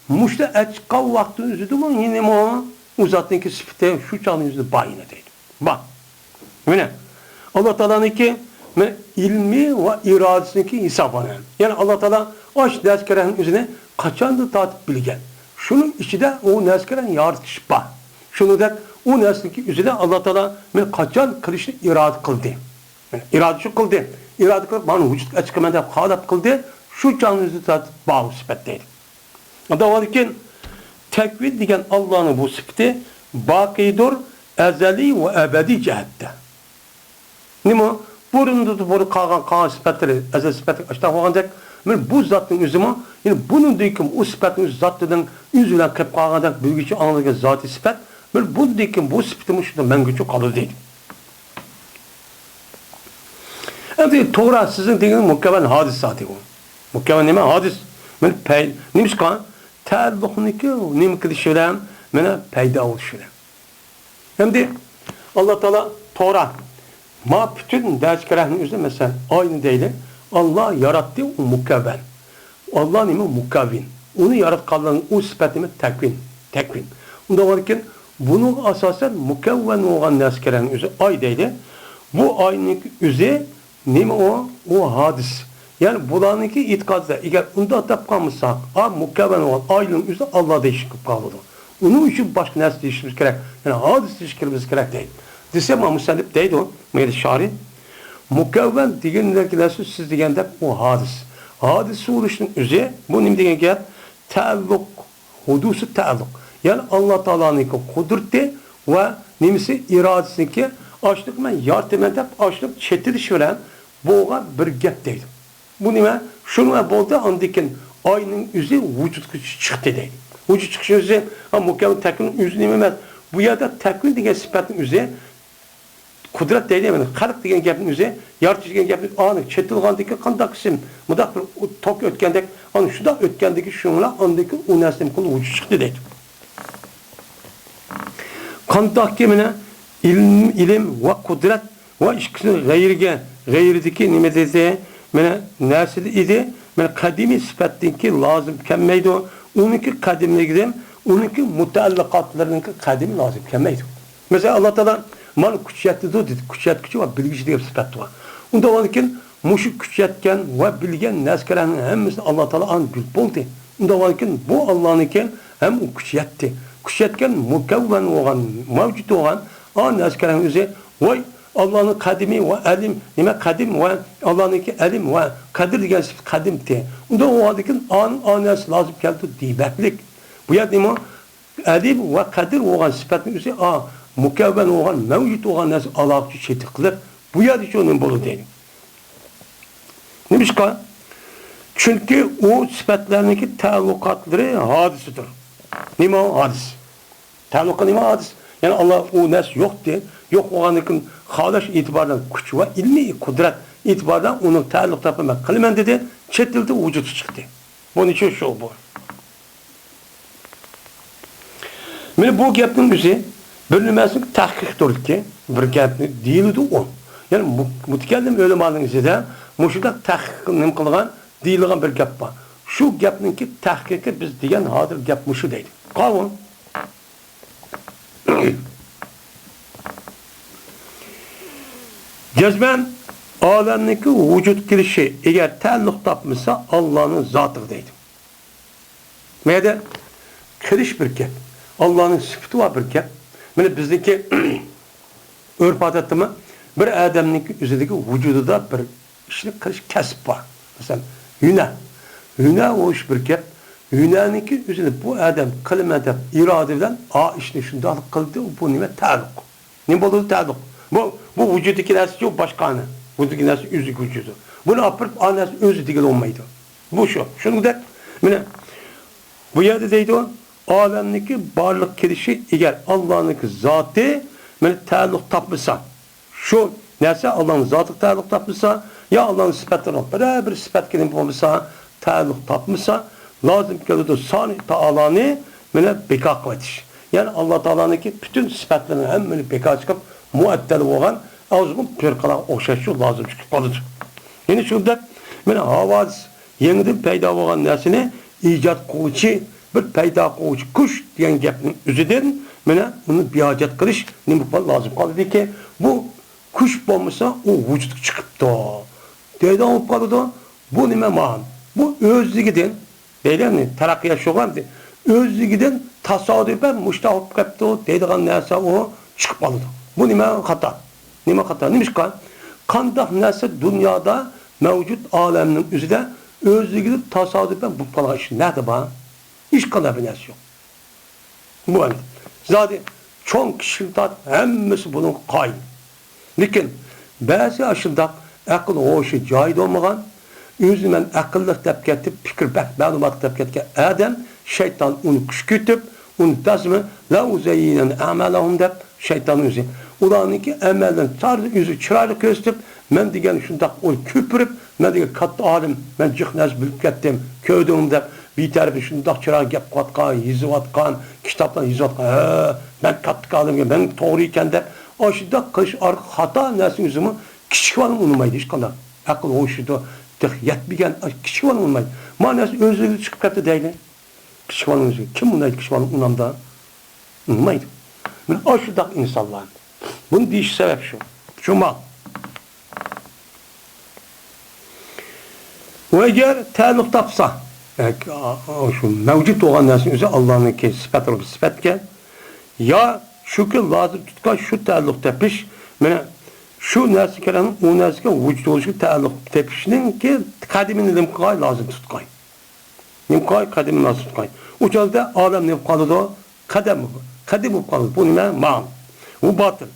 مۇشۇلار ئەچىققان ۋاقىتنىڭ ئۆزىدىمۇ يەنىمۇ ئۇ زاتنىڭكى سۈپىتى شۇ چاغنىڭ ئۆزىدە بار ئىدى دەيدۇ. بار. مانا، ئاللا تائالانىڭكى، مانا، ئىلمى ۋە ئىرادىسىنىڭكى ھېسابلىنىدۇ. يەنى ئاللا تائالا ئاشۇ نەرسىلەرنىڭ ئۆزىنى قاچاندىن تارتىپ بىلگەن. شۇنىڭ ئىچىدە ئۇ نەرسىلەرنى يارىتىش بار. شۇنىڭدەك ئۇ نەرسىنىڭكى ئۆزىدە ئاللا تائالا مانا قاچان قىلىشنى ئىرادە قىلدى. مانا ئىرادە شۇ قىلدى. ئىرادە قىلىپ، مانا ۋۇجۇدقا ئەچىقىمەن دەپ خالاپ قىلدى. شۇ چاغنىڭ ئۆزىدە تارتىپ بار ئۇ سۈپەت دەيدۇ. ئۇنداق بولغاندىكىن، تەكۋىن دېگەن ئاللانىڭ بۇ سۈپىتى باقىيدۇر، ئەزەلىي ۋە ئەبەدىي جەھەتتە. نېمە؟ بۇرۇندىن بۇرۇن قالغان، قالغان سۈپەتلىرى، ئەزەل سۈپەتلىك ئاشتاق بولغاندەك، مانا بۇ زاتنىڭ ئۆزىمۇ، يەنى بۇنىڭدىن كېيىن ئۇ سۈپەتنىڭ ئۆزى زاتىدىن ئۆزى بىلەن قېلىپ قالغاندەك بىلگۈچى ئاڭلىغان زاتىي سۈپەت، مانا بۇندىن كېيىن بۇ سۈپىتىمۇ شۇنداق مەڭگۈچە قالىدۇ دەيدۇ. ئەمدى توغرا، سىزنىڭ دېگىنىڭىز مۇكەۋۋەن ھادىس زاتى ئۇ. مۇكەۋۋەن نېمە؟ ھادىس. مانا پەي-، نېمىشقا؟ تەئەللۇقنىڭكى نېمە قىلىشى بىلەن، مانا پەيدا بولۇشى بىلەن. ئەمدى ئاللا تائالا توغرا. ما پۈتۈن نەرسىلەرنىڭ ئۆزى، مەسىلەن، ئاينى دەيلى. ئاللا ياراتتى، ئۇ مۇكەۋۋەن. ئاللا نېمە؟ مۇكەۋۋىن. ئۇنى ياراتقانلىقنىڭ ئۇ سۈپەت نېمە؟ تەكۋىن. تەكۋىن. ئۇنداق بولغاندىكىن، بۇنىڭغا ئاساسەن مۇكەۋۋەن بولغان نەرسىلەرنىڭ ئۆزى ئاي دەيلى. بۇ ئاينىڭ ئۆزى نېمە ئۇ؟ ئۇ ھادىس. يەنى بۇلارنىڭكى ئېتىقادىدا، ئەگەر ئۇنداق دەپ قالمىساق، ئا، مۇكەۋۋەن بولغان ئاينىڭ ئۆزى ئاللا دېيىشكە كېلىپ قالىدۇ. ئۇنىڭ ئۈچۈن باشقا نەرسە دېيىشىمىز كېرەك. يەنى ھادىس دېيىشكە كېلىمىز كېرەك دەيدۇ. دېسە، مانا مۇسەننىپ دەيدۇ، مەيلى شارى. مۇكەۋۋەن دېگەندەك نەرسە سىز دېگەندەك ئۇ ھادىس. ھادىس بولۇشنىڭ ئۆزى، بۇ نېمە دېگەن گەپ؟ تەئەللۇق. ھۇدۇسى تەئەللۇق. يەنى ئاللا تائالانىڭكى قۇدرىتى ۋە نېمىسى، ئىرادىسىنىڭكى ئاشلىق مەن يارىتىمەن دەپ ئاشلىق چېتىلىش بىلەن بولغان بىر گەپ دەيدۇ. بۇ نېمە؟ شۇنىڭ بىلەن بولدى، ئاندىن كېيىن ئاينىڭ ئۆزى ۋۇجۇدقا چىقتى دەيدۇ. ۋۇجۇد چىقىشنىڭ ئۆزى، ھە، مۇكەۋۋەن تەكۋىن ئۆزى نېمە ئەمەس. بۇ يەردە تەكۋىن دېگەن سۈپەتنىڭ ئۆزى قۇدرەت دەيدۇ، يەنى خەلق دېگەن گەپنىڭ ئۆزى، يارىتىش دېگەن گەپنىڭ ئۆزى، ئانا چېتىلغاندىن كېيىن قانداق قىسىم، مۇنداق بىر توك ئۆتكەندەك، ئانا شۇنداق ئۆتكەندىن كېيىن شۇنىڭ بىلەن ئاندىن كېيىن ئۇ نەرسە نېمە قىلدى، ۋۇجۇدقا چىقتى دەيدۇ. قانداقكى مانا ئىلىم، ئىلىم ۋە قۇدرەت ۋە ئىككىسىنىڭ غەيرىگە، غەيرىدىكى نېمە دېدى؟ مانا نەرسىدە ئىدى، مانا قەدىمىي سۈپەتتىنكى لازىم كەلمەيدۇ. ئۇنىڭكى قەدىملىكىدىن، ئۇنىڭكى مۇتەئەللىقاتلىرىنىڭكى قەدىمى لازىم كەلمەيدۇ. مەسىلەن، ئاللا تائالا مانا كۈچ يەتتى دېدى. كۈچ يەتكۈچى ۋە بىلگۈچى دېگەن سۈپەت بار. ئۇنداق بولغاندىكىن، مۇشۇ كۈچ يەتكەن ۋە بىلگەن نەرسىلەرنىڭ ھەممىسىنى ئاللا تائالا ئاندىن بىلىپ بولدى. ئۇنداق بولغاندىكىن، بۇ ئاللانىڭكى ھەم ئۇ كۈچ يەتتى. كۈچ يەتكەن، مۇكەۋۋەن بولغان، مەۋجۇت بولغان ئا نەرسىلەرنىڭ ئۆزى، ۋاي، ئاللانىڭ قەدىمى ۋە ئەلىم، نېمە قەدىم ۋە ئاللانىڭكى ئەلىم ۋە قەدىر دېگەن سۈپەت قەدىمتى. ئۇنداق بولغاندىكىن، ئانىڭ ئا نەرسە لازىم كەلدى دېمەكلىك. بۇ يەردە نېمە؟ ئەلىم ۋە قەدىر بولغان سۈپەتنىڭ ئۆزى، ئا، مۇكەۋۋەن بولغان، مەۋجۇت بولغان نەرسە ئالاقىچە چېتىق قىلىپ، بۇ يەردە شۇ نېمە بولىدۇ دەيدۇ. نېمىشقا؟ چۈنكى ئۇ سۈپەتلەرنىڭكى تەئەللۇقاتلىرى ھادىسىدۇر. نېمە ئۇ ھادىس؟ تەئەللۇقى نېمە ھادىس؟ يەنى ئاللا ئۇ نەرسە يوقتى. يوق بولغاندىن كېيىن خالاش ئېتىبارىدا كۈچ ۋە ئىلمىي قۇدرەت ئېتىبارىدا ئۇنىڭ تەئەللۇق تاپىمەن قىلىمەن دېدى، چېتىلدى، ۋۇجۇدقا چىقتى. بۇنىڭ ئۈچۈن شۇ بۇ. مانا بۇ گەپنىڭ ئۆزى بىر نېمىسىنى تەھقىقتۇركى، بىر گەپنى دېيىلىدۇ ئۇ. يەنى مۇ-، مۇتەكەللىم ئۆلىمانىڭ ئىچىدە مۇشۇنداق تەھقىق نېمە قىلغان، دېيىلغان بىر گەپ بار. شۇ گەپنىڭكى تەھقىقى بىز دېگەن ھازىر گەپ مۇشۇ دەيدۇ. قاۋۇل. جەزمەن ئالەمنىڭكى ۋۇجۇد كېلىشى ئەگەر تەئەللۇق تاپمىسا، ئاللانىڭ زاتىغا دەيدۇ. مەيدە قىلىش بىر گەپ، ئاللانىڭ سۈپىتى بار بىر گەپ. مانا بىزنىڭكى ئۆرپ-ئادەتتىمۇ بىر ئادەمنىڭكى ئۆزىدىكى ۋۇجۇدىدا بىر ئىشنى قىلىش كەسىپ بار. مەسىلەن، ھۈنەر. ھۈنەر ئۇ ئىش بىر گەپ. ھۈنەرنىڭكى ئۆزىنى بۇ ئادەم قىلىمەن دەپ ئىرادە بىلەن ئا ئىشنى شۇنداقلا قىلدى، بۇ نېمە؟ تەئەللۇق. نېمە بولىدۇ تەئەللۇق؟ بۇ، بۇ ۋۇجۇدتىكى نەرسىچۇ، باشقا نەرسە. ۋۇجۇدتىكى نەرسە ئۆزىگە ۋۇجۇدى. بۇنى ئاپىرىپ ئا نەرسە ئۆزى دېگىلى بولمايدۇ. بۇ شۇ. شۇنىڭدەك، مانا، بۇ يەردە دەيدۇ، ئالەمنىڭكى بارلىق كېلىشى ئەگەر ئاللانىڭكى زاتى، مانا، تەئەللۇق تاپمىسا، شۇ نەرسە ئاللانىڭ زاتىغا تەئەللۇق تاپمىسا، يا ئاللانىڭ سۈپەتلىرىنىڭ بىرەر بىر سۈپەتكە نېمە بولمىسا، تەئەللۇق تاپمىسا، لازىم كېلىدۇ سانى تائالانى، مانا، بىكار قىلىۋېتىش. يەنى ئاللا تائالانىڭكى پۈتۈن سۈپەتلىرىنىڭ ھەممىنى بىكار چىقىپ، مۇئەتتەل بولغان ئازغۇن پىرقىلارغا ئوخشاش شۇ لازىم چىقىپ قالىدۇ. يەنى شۇنداق، مانا، ھاۋادىس يېڭىدىن پەيدا بولغان نەرسىنى ئىجاد قىلغۇچى، بىر پەيدا قىلغۇچى كۈچ دېگەن گەپنىڭ ئۆزىدىن، مانا، ئۇنى بىئاجەت قىلىش نېمە بولۇپ لازىم قالىدىكى، بۇ كۈچ بولمىسا، ئۇ ۋۇجۇدقا چىقىپتۇ دەيدىغان بولۇپ قالىدۇ. بۇ نېمە مانا؟ بۇ ئۆزلۈكىدىن، دەيدۇ، يەنى تەرەققىيات شۇغۇ، ئۆزلۈكىدىن تاسادىپەن مۇشۇنداق بولۇپ قاپتۇ دەيدىغان نەرسە ئۇ چىقىپ قالىدۇ. بۇ نېمە خاتا؟ نېمە خاتا؟ نېمىشقا؟ قانداق نەرسە دۇنيادا مەۋجۇت ئالەمنىڭ ئۆزىدە ئۆزلۈكىدىن تاسادىپەن بولۇپ قالغان ئىش نەدە بار؟ ھېچقانداق بىر نەرسە يوق. بۇ ئەمدى زادى چوڭ كىچىكتىن تارتىپ ھەممىسى بۇنىڭغا قايىل. لېكىن بەزى ئاشۇنداق ئەقىل ھوشى جايىدا بولمىغان، ئۆزىنى مەن ئەقىللىق دەپ كېتىپ، پىكىر بەك مەلۇماتلىق دەپ كەتكەن ئادەم، شەيتان ئۇنى كۈشكۈرتۈپ، ئۇنى داسما، لەئۇزەييىنەننە ئەئمالەھۇم دەپ، شەيتان ئۆزى ئۇلارنىڭكى ئەمەللىرىنى چار-، ئۆزى چىرايلىق كۆرسىتىپ، مەن دېگەن شۇنداق ئۇ كۆپۈرۈپ، مەن دېگەن كاتتا ئالىم، مەن جىق نەرسە بىلىپ كەتتىم، كۆردۈڭمۇ دەپ، بىتەرىپى شۇنداق چىرايغا گەپ قىلىۋاتقان، يېزىۋاتقان، كىتابلار يېزىۋاتقان، ھە، مەن كاتتا ئالىمكەن، مەن توغرا ئىكەن دەپ، ئاشۇنداق قىلىش ئارقىلىق خاتا نەرسىنى ئۆزىمۇ كىچىك بالىمۇ ئۇنىمايدۇ ھېچقانداق. ئەقىل ھوشىدا تېخى يەتمىگەن كىچىك بالىمۇ ئۇنىمايدۇ. ما نەرسە ئۆزلۈكىدىن چىقىپ كەتتى دەيلى. كىچىك بالىنىڭ ئۆزى كىم ئۇنايدۇ؟ كىچىك بالىنى ئۇنامدا؟ ئۇنىمايدۇ. مانا ئاشۇنداق ئىنسانلار. بۇنى دېيىش سەۋەب شۇ. شۇ ما. ئۇ ئەگەر تەئەللۇق تاپسا، ياكى، ئا، ئا، شۇ مەۋجۇت بولغان نەرسىنىڭ ئۆزى ئاللانىڭكى سۈپەت، سۈپەتكەن. يا شۇكى لازىم تۇتقان شۇ تەئەللۇق تېپىش، مانا شۇ نەرسە كېرەكنىڭ ئۇ نەرسىگە ۋۇجۇد بولۇشىغا تەئەللۇق تېپىشنىڭكى قەدىمىنى نېمە قىلغاي؟ لازىم تۇتقاي. نېمە قىلغاي؟ قەدىمىنى لازىم تۇتقاي. ئۇ چاغدا ئالەم نېمە قالىدۇ؟ قەدەم، قەدىم بولۇپ قالىدۇ. بۇ نېمە؟ ماڭ. بۇ باتىل.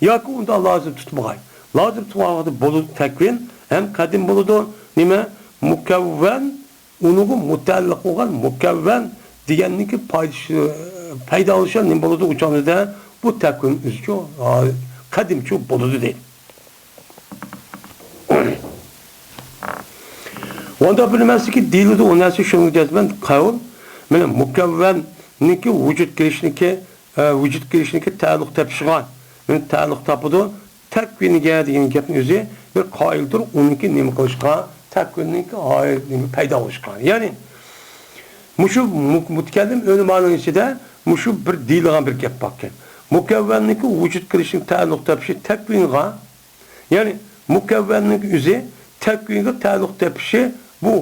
ياكى ئۇنداق لازىم تۇتمىغاي. لازىم تۇتمىغان ۋاقىتتا بولىدۇ تەكۋىن، ھەم قەدىم بولىدۇ. نېمە؟ مۇكەۋۋەن، ئۇنىڭغا مۇتەئەللىق بولغان مۇكەۋۋەن دېگەننىڭكى پايدىسى، پەيدا بولۇشى نېمە بولىدۇ؟ ئۇ چاغدا بۇ تەكۋىن ئۆزىچۇ، ھا، قەدىمچۇ بولىدۇ دەيدۇ. ئۇنداق بىر نېمە ئەمەسكى دېيىلىدۇ، ئۇ نەرسە شۇنىڭغا جەزمەن قەۋل. مانا مۇكەۋۋەننىڭكى ۋۇجۇد كېلىشنىڭكى، ئە، ۋۇجۇد كېلىشنىڭكى تەئەللۇق تېپىشىغا، مانا تەئەللۇق تاپىدۇ. تەكۋىنگە دېگەن گەپنىڭ ئۆزى بىر قائىلدۇر، ئۇنىڭكى نېمە قىلىشقا، تەكۋىننىڭكى ھاي-، نېمە پەيدا بولۇشقا. يەنى، مۇشۇ مۇ-، مۇتەكەللىم ئۆلىمانىڭ ئىچىدە مۇشۇ بىر دېيىلىدىغان بىر گەپ باركەن. مۇكەۋۋەننىڭكى ۋۇجۇد كېلىشىنىڭ تەئەللۇق تېپىشى تەكۋىنغا، يەنى مۇكەۋۋەننىڭ ئۆزى تەكۋىنگە تەئەللۇق تېپىشى بۇ.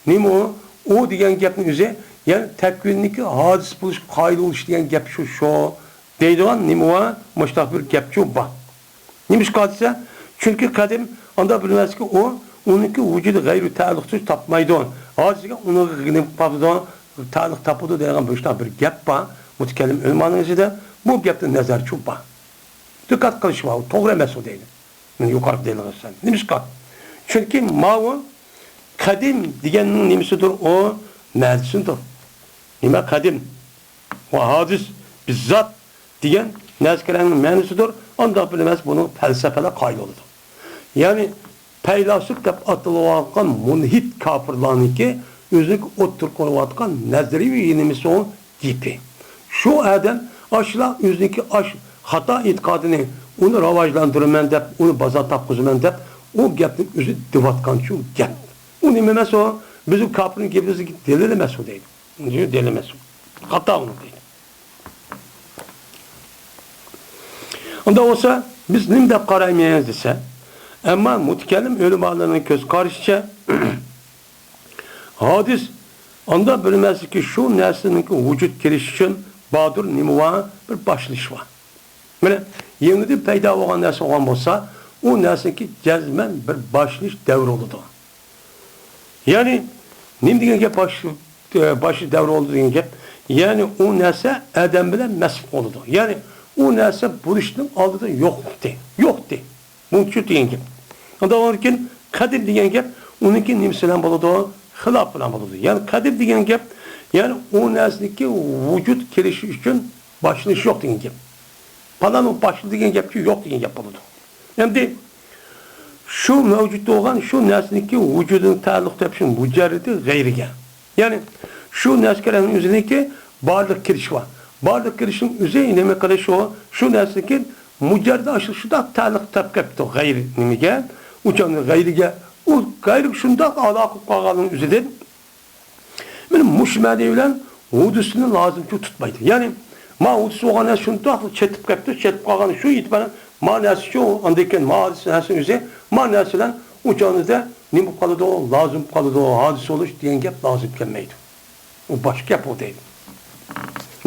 نېمە ئۇ؟ ئۇ دېگەن گەپنىڭ ئۆزى، يەنى تەكۋىننىڭكى ھادىس بولۇش، قايىل بولۇش دېگەن گەپ شۇ، شۇ دەيدىغان نېمە بار؟ مۇشۇنداق بىر گەپچۇ بار. نېمىشقا دېسە، چۈنكى قەدىم ئانداق بىر نەرسىكى ئۇ، ئۇنىڭكى ۋۇجۇدى غەيرىي تەئەللۇق تۇتۇش تاپمايدۇ. ھادىسىگە ئۇنىڭغا نېمە تاپىدۇ؟ تەئەللۇق تاپىدۇ دەيدىغان مۇشۇنداق بىر گەپ بار. مۇتەكەللىم ئۆلىمانىڭ ئىچىدە بۇ گەپتە نەزەرچۇ بار. دىققەت قىلىش بار، ئۇ توغرا ئەمەس ئۇ دەيدۇ. مانا يۇقىرىقى دېيىلگەن سەن. نېمىشقا؟ چۈنكى ماۋۇ قەدىم دېگەننىڭ نېمىسىدۇر ئۇ؟ مەنىسىدۇر. نېمە قەدىم؟ ۋە ھادىس، بىززات دېگەن نەرسىلەرنىڭ مەنىسىدۇر. ئانداق بىر نەرسە بۇنىڭ پەلسەپىلەر قايىل بولىدۇ. يەنى پەيلاسوپ دەپ ئاتىلىۋاتقان مۇلھىد كاپىرلارنىڭكى ئۆزىنىڭكى ئوتتۇرىغا قويۇۋاتقان نەزەرىيىۋى نېمىسى ئۇ؟ گېپى. شۇ ئادەم ئاشۇلار ئۆزىنىڭكى ئاش خاتا ئېتىقادىنى، ئۇنى راۋاجلاندۇرىمەن دەپ، ئۇنى بازار تاپقۇزىمەن دەپ، ئۇ گەپنى ئۆزى دېۋاتقانچۇ گەپ. ئۇ نېمە ئەمەس ئۇ؟ بىزنىڭ كاپىرنىڭ گېپى بىزگە دەلىل ئەمەس ئۇ دەيدۇ. دەلىل ئەمەس ئۇ. خاتا ئۇنىڭ دەيدۇ. ئۇنداق بولسا، بىز نېمە دەپ قارايمىز دېسە، ئەمما مۇتەكەللىم ئۆلىمالىرىنىڭ كۆز قارىشىچە، ھادىس ئانداق بىر نەرسىكى، شۇ نەرسىنىڭكى ۋۇجۇد كېلىشى ئۈچۈن باردۇر، نېمە بار؟ بىر باشلىنىش بار. مانا، يېڭىدىن پەيدا بولغان نەرسە بولغان بولسا، ئۇ نەرسىنىڭكى جەزمەن بىر باشلىنىش دەۋرى بولىدۇ. يەنى، نېمە دېگەن گەپ باش-، ئە، باشلىنىش دەۋرى بولىدۇ دېگەن گەپ؟ يەنى، ئۇ نەرسە ئادەم بىلەن مەسبۇق بولىدۇ. يەنى، ئۇ نەرسە بولۇشنىڭ ئالدىدا يوقتى. يوقتى. بۇ شۇ دېگەن گەپ. ئۇنداق بولغاندىكىن، قەدىم دېگەن گەپ ئۇنىڭكى نېمىسى بىلەن بولىدۇ؟ خىلاپى بىلەن بولىدۇ. يەنى قەدىم دېگەن گەپ، يەنى ئۇ نەرسىنىڭكى ۋۇجۇد كېلىشى ئۈچۈن باشلىنىش يوق دېگەن گەپ. پالان ئۇ باشلىدى دېگەن گەپكە يوق دېگەن گەپ بولىدۇ. ئەمدى شۇ مەۋجۇت بولغان شۇ نەرسىنىڭكى ۋۇجۇدىنى تەئەللۇق تېپىشنىڭ مۇجەررىدى غەيرىگە. يەنى شۇ نەرسە كېلەننىڭ ئۆزىنىڭكى بارلىق كېلىشى بار. بارلىق كېلىشنىڭ ئۆزى نېمە قىلىش ئۇ؟ شۇ نەرسىنىڭكى مۇجەررىدى ئاشۇ شۇنداق تەئەللۇق تېپىپ كەپتۇ غەيرى نېمىگە؟ ئۇ چاغدا غەيرىگە، ئۇ غەيرىگە شۇنداق ئالاقە قىلىپ قالغاننىڭ ئۆزىدىن مانا مۇشۇ مەنى بىلەن ھۇدۇسنى لازىمچۇ تۇتمايدۇ. يەنى، ما ھۇدۇس بولغان نەرسە شۇنداق چېتىپ كەپتۇ، چېتىپ قالغان شۇ ئېتىبارەن ما نەرسىچۇ، ئاندىن كېيىن ما ھادىس نەرسە ئۆزى، ما نەرسە بىلەن ئۇ چاغدا نېمە بولۇپ قالىدۇ؟ لازىم بولۇپ قالىدۇ، ھادىس بولۇش دېگەن گەپ لازىم كەلمەيدۇ. ئۇ باشقا گەپ ئۇ دەيدۇ.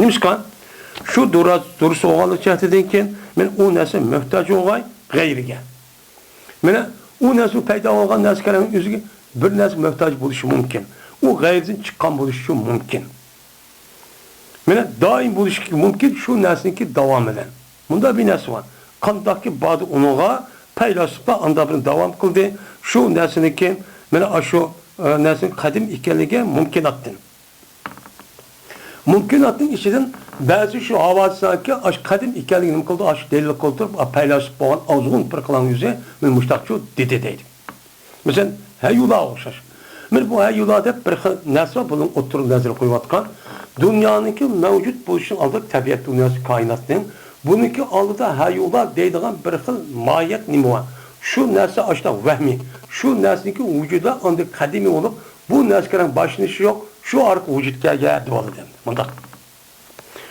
نېمىشقا؟ شۇ دۇرۇس، دۇرۇس بولغانلىق جەھەتتىن كېيىن مەن ئۇ نەرسە مۆھتاج بولغاي غەيرىگە. مانا ئۇ نەرسە پەيدا بولغان نەرسە كەلگەن ئۆزىگە بىر نەرسە مۆھتاج بولۇشى مۇمكىن. ئۇ غەيرىدىن چىققان بولۇشى مۇمكىن. مانا دائىم بولۇشى مۇمكىن شۇ نەرسىنىڭكى داۋامى بىلەن. مۇنداق بىر نەرسە بار. قانداقكى باردى ئۇنىڭغا پەيلاسوپلار ئاندا بىر داۋام قىلدى. شۇ نەرسىنىڭكى مانا ئاشۇ، ئە، نەرسىنىڭ قەدىم ئىكەنلىكى مۇمكىناتتىن. مۇمكىناتنىڭ ئىچىدىن بەزى شۇ ھاۋادىسلارنىڭكى ئاشۇ قەدىم ئىكەنلىكىنى نېمە قىلدى؟ ئاشۇ دەلىل قىلدۇرۇپ، پەيلاسوپ بولغان ئازغۇن پىرقىلارنىڭ يۈزى مەن مۇشتاقچۇ دېدى دەيدۇ. مەسىلەن، ھەييۇلار ئوخشاش. مانا بۇ ھەييۇلار دەپ بىر خىل نەرسە بار، بۇنىڭ ئوتتۇرىغا نەزەر قويۇۋاتقان. دۇنيانىڭكى مەۋجۇت بولۇشىنىڭ ئالدىدا تەبىئەت دۇنياسى، كائىناتنىڭ، بۇنىڭكى ئالدىدا ھەييۇلار دەيدىغان بىر خىل ماھىيەت نېمە بار؟ شۇ نەرسە ئاشۇنداق ۋەھمىي. شۇ نەرسىنىڭكى ۋۇجۇدى ئاندىن قەدىمىي بولۇپ، بۇ نەرسىگە باشلىنىشى يوق، شۇ ئارقىلىق ۋۇجۇدقا كەلگەن دەۋالىدى ئەمدى. مۇنداق.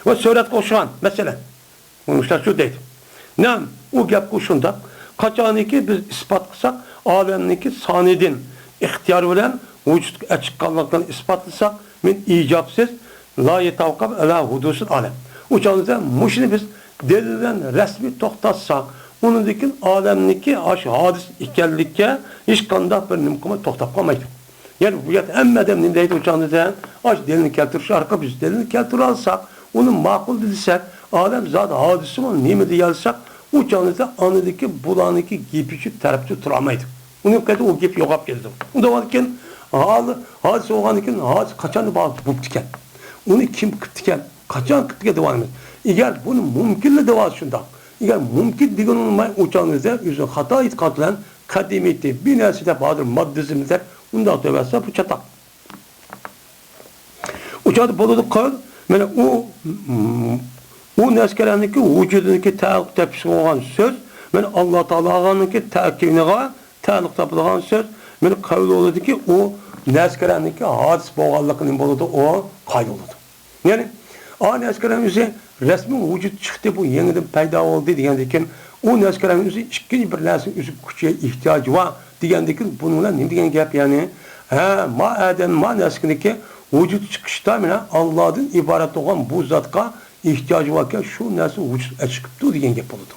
ۋە سۈرەتكە ئوخشىغان مەسىلە. مۇشۇنداق شۇ دەيدۇ. نەم، ئۇ گەپكۇ شۇنداق. قاچانكى بىز ئىسپات قىلساق، ئالەمنىڭكى سانىدىن ئىختىيار بىلەن ۋۇجۇدقا ئەچىققانلىقىنى ئىسپاتلىساق، مەن ئىجابسىز، لا يەتەۋەققەپ ئەلا ھۇدۇسىل ئالەم. ئۇ چاغدا مۇشۇنى بىز دەلىل بىلەن رەسمىي توختاتساق، ئۇنىڭدىن كېيىن ئالەمنىڭكى ئاشۇ ھادىس ئىكەنلىككە ھېچقانداق بىر نېمە قىلماي توختاپ قالمايدۇ. يەنى بۇ يەردە ھەممە ئادەم نېمە دەيدۇ ئۇ چاغدا دېسە، ئاشۇ دەلىلنى كەلتۈرۈش ئارقىلىق بىز دەلىل كەلتۈرەلىسەك، ئۇنى ماقۇل دېسەك، ئالەم زادى ھادىسىمۇ نېمە دېيەلسەك، ئۇ چاغدا دېسە ئانىدىكى بۇلارنىڭكى گېپى شۇ تەرەپتە تۇرالمايدۇ. ئۇنىڭ قېتى ئۇ گېپى يوقاپ كېتىدۇ. ئۇنداق بولغاندىكىن، ھال-، ھادىسە بولغاندىكىن، ھادىسە قاچان بار-، بوپتىكەن؟ ئۇنى كىم قىپتىكەن؟ قاچان قىپتىكەن دەۋالىمىز. ئەگەر بۇنى مۇمكىنلا دەۋالسا شۇنداق. ئەگەر مۇمكىن دېگىنى بولماي، ئۇ چاغدا دېسە ئۆزىنى خاتا ئېتىقاد بىلەن قەدىمىيىتى، بىنەسى دەپ ھازىر ماددىزم دەپ ئۇنداق دەۋەتسە بۇ چاتاق. ئۇ چاغدا بولىدۇ قىل، مانا ئۇ، ئۇ نەسكەرەنىڭكى ۋۇجۇدىنىڭكى تەئەللۇق تېپىشى بولغان سۆز، مانا ئاللا تائالانىڭكى تەكىنىغا تەئەللۇق تېپىدىغان سۆز، مانا قەۋل بولىدۇكى ئۇ نەسكەرەنىڭكى ھادىس بولغانلىقى نېمە بولىدۇ؟ ئۇ قايىل بولىدۇ. يەنى، ئا نەسكەرەن ئۆزى رەسمىي ۋۇجۇد چىقتى، بۇ يېڭىدىن پەيدا بولدى دېگەندىن كېيىن، ئۇ نەسكەرەن ئۆزى ئىككىنچى بىر نەرسىنىڭ ئۆزى كۈچى، ئېھتىياجى بار دېگەندىن كېيىن، بۇنىڭ بىلەن نېمە دېگەن گەپ يەنى؟ ھە، ما ئادەم، ما نەسكىنىكى ۋۇجۇد چىقىشتا مانا ئاللادىن ئىبارەت بولغان بۇ زاتقا ئېھتىياجى باركەن، شۇ نەرسە ۋۇجۇدقا چىقىپتۇ دېگەن گەپ بولىدۇ.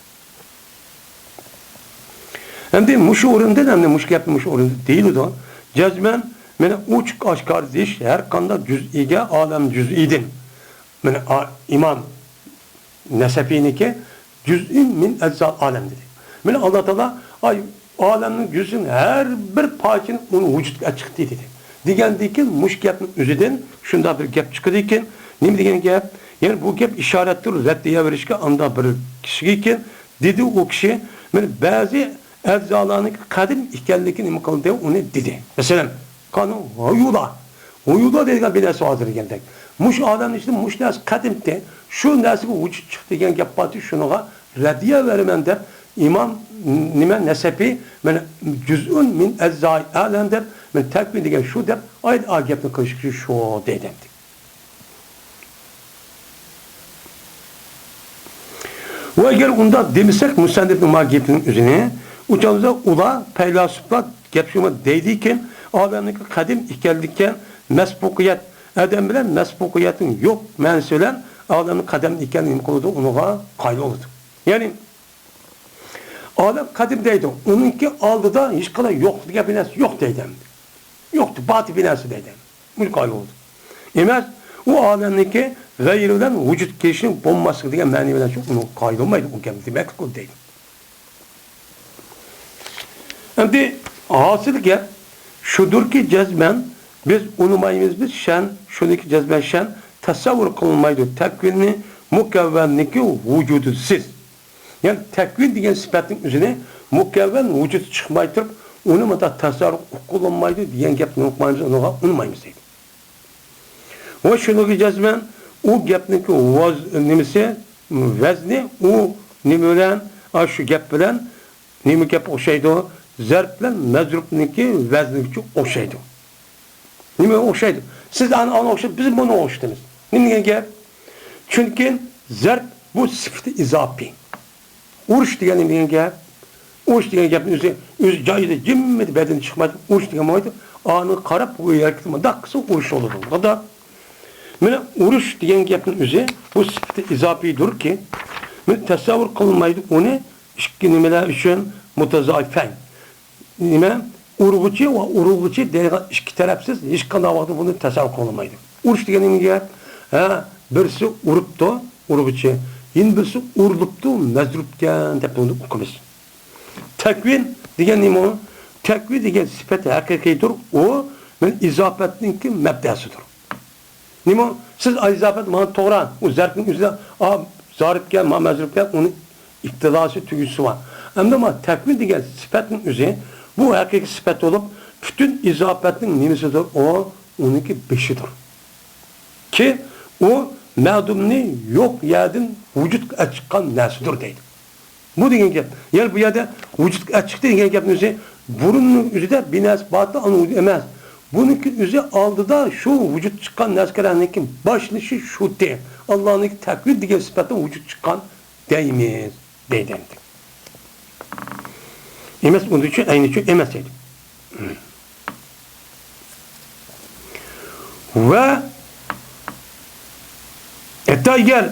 ئەمدى مۇشۇ ئورۇندىن، ئەمدى مۇشۇ گەپنى مۇشۇ ئورۇندا دېيىلىدۇ. جەزمەن، مانا ئوچۇق ئاشكارا دېيىش ھەر قانداق جۈزئىگە ئالەم جۈزئىدىن. مانا ئا-، ئىمام نەسەپىنىڭكى جۈزئىن مىن ئەجزا ئالەم دېدى. مانا ئاللا تائالا، ئاي، ئالەمنىڭ جۈزئىن ھەر بىر پارچىنى ئۇنى ۋۇجۇدقا چىقتى دېدى. دېگەندىن كېيىن مۇشۇ گەپنىڭ ئۆزىدىن شۇنداق بىر گەپ چىقىدىكەن. نېمە دېگەن گەپ؟ يەنى بۇ گەپ ئىشارەتتۇر رەددىيە بېرىشكە ئاندا بىر كىشىگىكەن. دېدى ئۇ كىشى، مانا بەزى ئەجزالارنىڭ قەدىم ئىكەنلىكىنى نېمە قىلدى؟ ئۇنى دېدى. مەسىلەن، قانۇن ھۇيۇلا. ھۇيۇلا دەيدىغان بىر نەرسە ھازىر دېگەندەك. مۇشۇ ئالەمنىڭ ئىچىدە مۇشۇ نەرسە قەدىمكەن، شۇ نەرسىگە ۋۇجۇد چىقتى دېگەن گەپ بارتى، شۇنىڭغا رەددىيە بېرىمەن دەپ ئىمام نېمە نەسەپى، مانا جۈزئۇن مىن ئەجزائى ئالەم دەپ، مانا تەكۋىن دېگەن شۇ دەپ، ئايەت ئا گەپنى قىلىشقا شۇ دەيدۇ. ۋە ئەگەر ئۇنداق دېمىسەك، مۇسەننىپنىڭ ما گېپىنىڭ ئۆزىنى، ئۇ چاغدا ئۇلار، پەيلاسوپلار گەپ شۇما دەيدىكەن، ئالەمنىڭكى قەدىم ئىكەنلىكى، مەسبۇقىيەت، ئادەم بىلەن مەسبۇقىيەتنىڭ يوق مەنىسى بىلەن ئالەمنىڭ قەدىم ئىكەنلىكى نېمە قىلىدۇ؟ ئۇنىڭغا قايىل بولىدۇ. يەنى، ئالەم قەدىم دەيدۇ، ئۇنىڭكى ئالدىدا ھېچقانداق يوقلۇق دېگەن بىر نەرسە يوق دەيدۇ ئەمدى. يوقتۇ، باتى بىر نەرسە دەيدۇ. مۇلك ئايرىلدى. ئەمەس، ئۇ ئالەمنىڭكى غەيرىدىن ۋۇجۇدقا كېلىشى بولماسلىقى دېگەن مەنە بىلەن شۇ ئۇنىڭغا قايىل بولمايدۇ، ئۇ گەپنى دېمەكلىك قىلدى دەيدۇ. ئەمدى ھاسىل گەپ شۇدۇركى، جەزمەن بىز ئۇنىمايمىز، بىز شەن، شۇنىڭكى جەزمەن شەن تەسەۋۋۇر قىلىنمايدۇ. تەكۋىننى مۇكەۋۋەننىڭكى ۋۇجۇدىسىز. يەنى تەكۋىن دېگەن سۈپەتنىڭ ئۆزىنى مۇكەۋۋەن ۋۇجۇدى چىقماي تۇرۇپ، ئۇنى مۇنداق تەسەۋۋۇر قىلىنمايدۇ دېگەن گەپنى ئۇقمايمىز، ئۇنىڭغا ئۇنىمايمىز دەيدۇ. ۋە شۇنىڭغا جەزمەن ئۇ گەپنىڭكى ۋاز-، نېمىسى، ۋەزنى ئۇ نېمە بىلەن، ئاشۇ گەپ بىلەن نېمە گەپ ئوخشايدۇ؟ زەرب بىلەن مەزرۇبنىڭكى ۋەزنىگىچە ئوخشايدۇ. نېمە ئوخشايدۇ؟ سىز ئانا، ئانا ئوخشاپ، بىز بۇنى ئوخشىتىمىز. نېمە دېگەن گەپ؟ چۈنكى زەرب بۇ سۈپىتى ئىزاپىي. ئۇرۇش دېگەن نېمە دېگەن گەپ؟ ئۇرۇش دېگەن گەپنى ئۆزى، ئۆزى جايىدا جىممىدە بەدىنى چىقمايدۇ. ئۇرۇش دېگەن بولمايدۇ. ئانىڭغا قاراپ بۇ ھەرىكىتى مۇنداق قىلسا ئۇرۇش بولىدۇ. مۇنداق. مانا ئۇرۇش دېگەن گەپنىڭ ئۆزى بۇ سۈپىتى ئىزاپىيدۇركى، مانا تەسەۋۋۇر قىلمايدۇ ئۇنى ئىككى نېمىلەر ئۈچۈن مۇتازايىفەن. نېمە؟ ئۇرغۇچى ۋە ئۇرۇلغۇچى دەيدىغان ئىككى تەرەپسىز ھېچقانداق ۋاقىتتا بۇنى تەسەۋۋۇر قىلالمايدۇ. ئۇرۇش دېگەن نېمە گەپ؟ ھە، بىرسى ئۇرۇپتۇ، ئۇرغۇچى، يەنە بىرسى ئۇرۇلۇپتۇ، مەزرۇپكەن دەپ بۇنى ئۇقىمىز. تەكۋىن دېگەن نېمە ئۇ؟ تەكۋىن دېگەن سۈپەت ھەقىقىيدۇر، ئۇ مانا ئىزاپەتنىڭكى مەبدەسىدۇر. نېمە؟ سىز ئىزاپەت مانا توغرا، ئۇ زەربنىڭ ئۆزىدە، ئا، زارىپكەن، ما مەزرۇپكەن، ئۇنىڭ ئىپتىداسى، تۈگىسى بار. ئەمدى ما تەكۋىن دېگەن سۈپەتنىڭ ئۆزى، بۇ ھەقىقىي سۈپەت بولۇپ، پۈتۈن ئىزاپەتنىڭ نېمىسىدۇر؟ ئۇ ئۇنىڭكى بېشىدۇر. كى، ئۇ مەدۇمنى يوق يەردىن ۋۇجۇدقا ئەچىققان نەرسىدۇر دەيدۇ. بۇ دېگەن گەپ. يەنى بۇ يەردە ۋۇجۇدقا ئەچىقتى دېگەن گەپنىڭ ئۆزى بۇرۇننىڭ ئۆزىدە بىر نەرسە بارتى، ئانا ئۆزى ئەمەس. بۇنىڭكى ئۆزى ئالدىدا شۇ ۋۇجۇد چىققان نەرسىلەرنىڭكى باشلىنىشى شۇتى. ئاللانىڭكى تەكۋىن دېگەن سۈپەتتىن ۋۇجۇد چىققان دەيمىز، دەيدۇ ئەمدى. ئەمەس، ئۇنىڭ ئۈچۈن ئەينى ئۈچۈن ئەمەس دەيدۇ. ۋە ھەتتا ئەگەر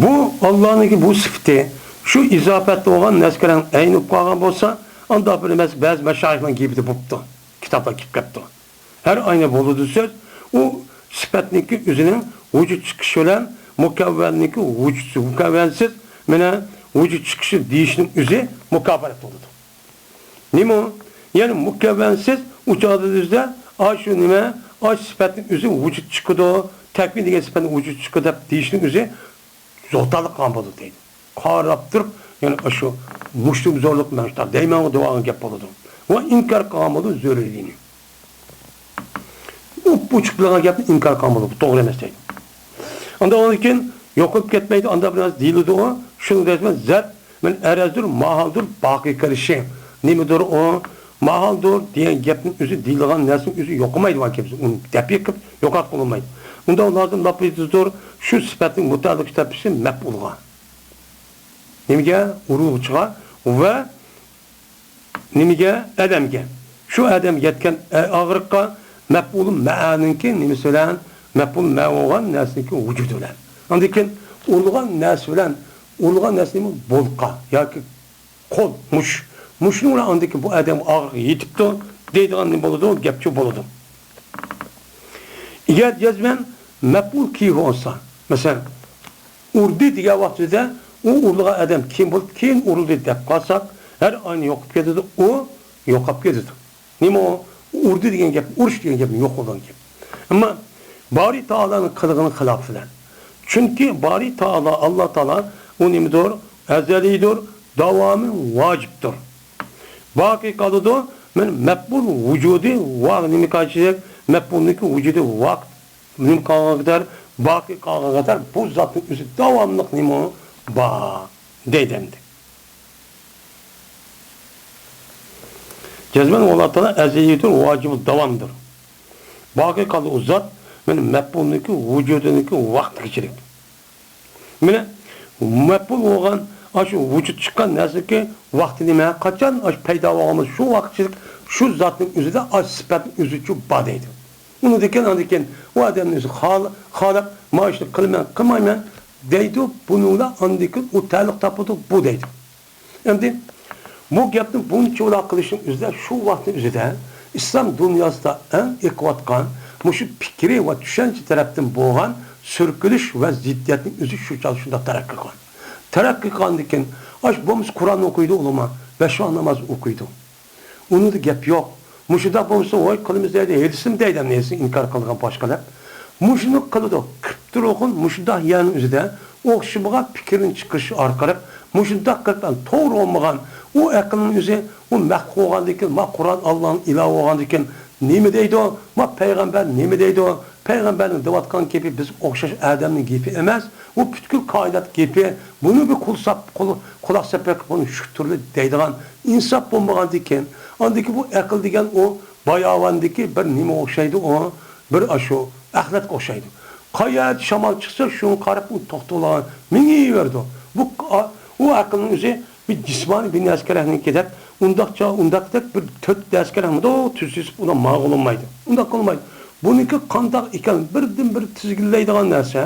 بۇ ئاللانىڭكى بۇ سۈپىتى شۇ ئىزاپەتتە بولغان نەرسىگە ئەينى بولۇپ قالغان بولسا، ئانداق بىر ئەمەس، بەزى مەشايىخنىڭ گېپىدە بوپتۇ، كىتابلار كېلىپ قاپتۇ. ھەر ئەينى بولىدۇ سۆز، ئۇ سۈپەتنىڭكى ئۆزىنىڭ ۋۇجۇد چىقىشى بىلەن مۇكەۋۋەننىڭكى ۋۇجۇدسىز، مۇكەۋۋەنسىز مانا ۋۇجۇد چىقىشى دېيىشنىڭ ئۆزى مۇكاپالات بولىدۇ. نېمە ئۇ؟ يەنى مۇكەۋۋەنسىز ئۇ چاغدا بىزدە ئاشۇ نېمە، ئاشۇ سۈپەتنىڭ ئۆزى ۋۇجۇد چىقىدۇ، تەكۋىن دېگەن سۈپەتنىڭ ۋۇجۇد چىقىدۇ دەپ دېيىشنىڭ ئۆزى زوتالىق قىلغان بولىدۇ دەيدۇ. قاراپ تۇرۇپ، يەنى ئاشۇ مۇشتۇم زورلۇق بىلەن شۇنداق دەيمەن دەۋالغان گەپ بولىدۇ. ۋە ئىنكار قىلغان بولىدۇ زۆرۈرىنى. ئوپئوچۇق بىلىنگەن گەپنى ئىنكار قىلغان بولىدۇ، بۇ توغرا ئەمەس دەيدۇ. ئاندىن كېيىن يوقىلىپ كەتمەيدۇ، ئانداق بىر نەرسە دېيىلىدۇ ئۇ. شۇنىڭ دەيمەن زەرب مەن ئەرەزدۇر، ماھالدۇر، باقىي قېلىشى. نېمىدۇر ئۇ؟ ماھالدۇر دېگەن گەپنىڭ ئۆزى، دېيىلىدىغان نەرسىنىڭ ئۆزى يوقىمايدىغان گەپ، ئۇنى دەپئى قىلىپ يوقاتقىلى بولمايدۇ. ئۇنداق لازىم لاپىزدۇر، شۇ سۈپەتنىڭ مۇتەئەللىق تەرىپى مەپئۇلغا. نېمىگە؟ ئۇرغۇچىغا ۋە نېمىگە؟ ئادەمگە. شۇ ئادەم يەتكەن ئاغرىققا مەپئۇل مەئەنىڭكى نېمىسى بىلەن؟ مەپئۇل مەئە بولغان نەرسىنىڭكى ۋۇجۇدى بىلەن. ئاندىن كېيىن ئۇرۇلغان نەرسە بىلەن، ئۇرۇلغان نەرسە نېمە؟ بولقا ياكى قول، مۇش. مۇشۇنىڭ بىلەن ئاندىن كېيىن بۇ ئادەم ئاغرىققا يېتىپتۇ دەيدىغان نېمە بولىدۇ؟ گەپچۇ بولىدۇ. ئەگەر جەزمەن مەپئۇل كېيىن بولسا، مەسىلەن، ئۇردى دېگەن ۋاقتىدا ئۇ ئۇرۇلغان ئادەم كىم بولۇپ، كېيىن ئۇرۇلدى دەپ قالساق، ھەر ئەينى يوقاپ كېتىدۇ، ئۇ يوقاپ كېتىدۇ. نېمە ئۇ؟ ئۇردى دېگەن گەپ، ئۇرۇش دېگەن گەپ يوق بولغان گەپ. ئەمما بارى تائالانىڭ قىلغىنى خىلاپى بىلەن. چۈنكى بارى تائالا، ئاللا تائالا ئۇ نېمىدۇر؟ ئەزەلىيدۇر، داۋامى ۋاجىپتۇر. باقىي قالىدۇ. مەن مەپئۇل ۋۇجۇدى ۋاق نېمە قارشىلىق؟ مەپئۇلنىڭكى ۋۇجۇدى ۋاق نېمە قالغان قەدەر، باقىي قالغان قەدەر بۇ زاتنىڭ ئۆزى داۋاملىق نېمە بار دەيدۇ ئەمدى. جەزمەن ئاللا تائالا ئەزەلىيدۇر، ۋاجىبۇ داۋامدۇر. باقىي قالدى ئۇ زات، مانا مەپئۇلنىڭكى ۋۇجۇدىنىڭكى ۋاقتىغىچىلىك. مانا مەپئۇل بولغان ئاشۇ ۋۇجۇد چىققان نەرسىنىڭكى ۋاقتى نېمە؟ قاچان ئاشۇ پەيدا بولغان بولسا، شۇ ۋاقىتچىلىك شۇ زاتنىڭ ئۆزىدە ئاشۇ سۈپەتنىڭ ئۆزىچۇ بار دەيدۇ. ئۇنىڭدىن كېيىن، ئاندىن كېيىن ئۇ ئادەمنىڭ ئۆزى خال-، خالاپ، مانا شۇنى قىلىمەن، قىلمايمەن، دەيدۇ، بۇنىڭ بىلەن ئاندىن كېيىن ئۇ تەئەللۇق تاپىدۇ، بۇ دەيدۇ. ئەمدى بۇ گەپنى بۇنچىۋالا قىلىشنىڭ ئۆزىدە، شۇ ۋاقىتنىڭ ئۆزىدە ئىسلام دۇنياسىدا ئەڭ ئېقىۋاتقان مۇشۇ پىكرى ۋە چۈشەنچە تەرەپتىن بولغان سۈركىلىش ۋە زىددىيەتنىڭ ئۆزى شۇ چاغدا شۇنداق تەرەققىي قىلغان. تەرەققىي قىلغاندىن كېيىن، ئاش بولمىسا قۇرئان ئوقۇيدۇ ئۇلىما، بەش ۋاق ناماز ئوقۇيدۇ. ئۇنىڭدا گەپ يوق. مۇشۇنداق بولمىسا، ۋاي قىلىمىز دەيدۇ، ھېلىسىمۇ دەيدۇ، ھېلىسىنى ئىنكار قىلغان باشقىلار. مۇشۇنى قىلىدۇ. قىپتۇرۇقۇن مۇشۇنداق يەرنىڭ ئۆزىدە ئوخشىمىغان پىكىرنى چىقىرىش ئارقىلىق، مۇشۇنداق قىلىپ توغرا بولمىغان ئۇ ئەقىلنىڭ ئۆزى، ئۇ مەخلۇق بولغاندىن كېيىن، ما قۇرئان ئاللانىڭ ئىلاھى بولغاندىن كېيىن نېمە دەيدۇ؟ ما پەيغەمبەر نېمە دەيدۇ؟ پەيغەمبەرنىڭ دەۋاتقان گېپى بىزگە ئوخشاش ئادەمنىڭ گېپى ئەمەس. ئۇ پۈتكۈل كائىنات گېپى. بۇنى بىر قۇل ساپ-، قۇل-، قۇلاق سېپىپ، بۇنى شۈكتۈرلە دەيدىغان ئىنساپ بولمىغاندىكىن، ئاندىكى بۇ ئەقىل دېگەن ئۇ باياۋاندىكى بىر نېمە ئوخشايدۇ ئۇ، بىر ئاشۇ ئەخلەتكە ئوخشايدۇ. قايەردە شامال چىقسا، شۇڭا قاراپ ئۇ توختىۋالغان مېڭىۋېرىدۇ. بۇ ئا-، ئۇ ئەقىلنىڭ ئۆزى بىر جىسمانىي بىر نەرسە كېرەكنىڭكى دەپ، ئۇنداقچە، ئۇنداق دەپ بىر تۆت نەرسە كېرەكمىدۇ، تۈز يېزىپ ئۇنداق ماڭغىلى بولمايدۇ. ئۇنداق قىلمايدۇ. بۇنىڭكى قانداق ئىكەن، بىردىنبىر تىزگىنلەيدىغان نەرسە،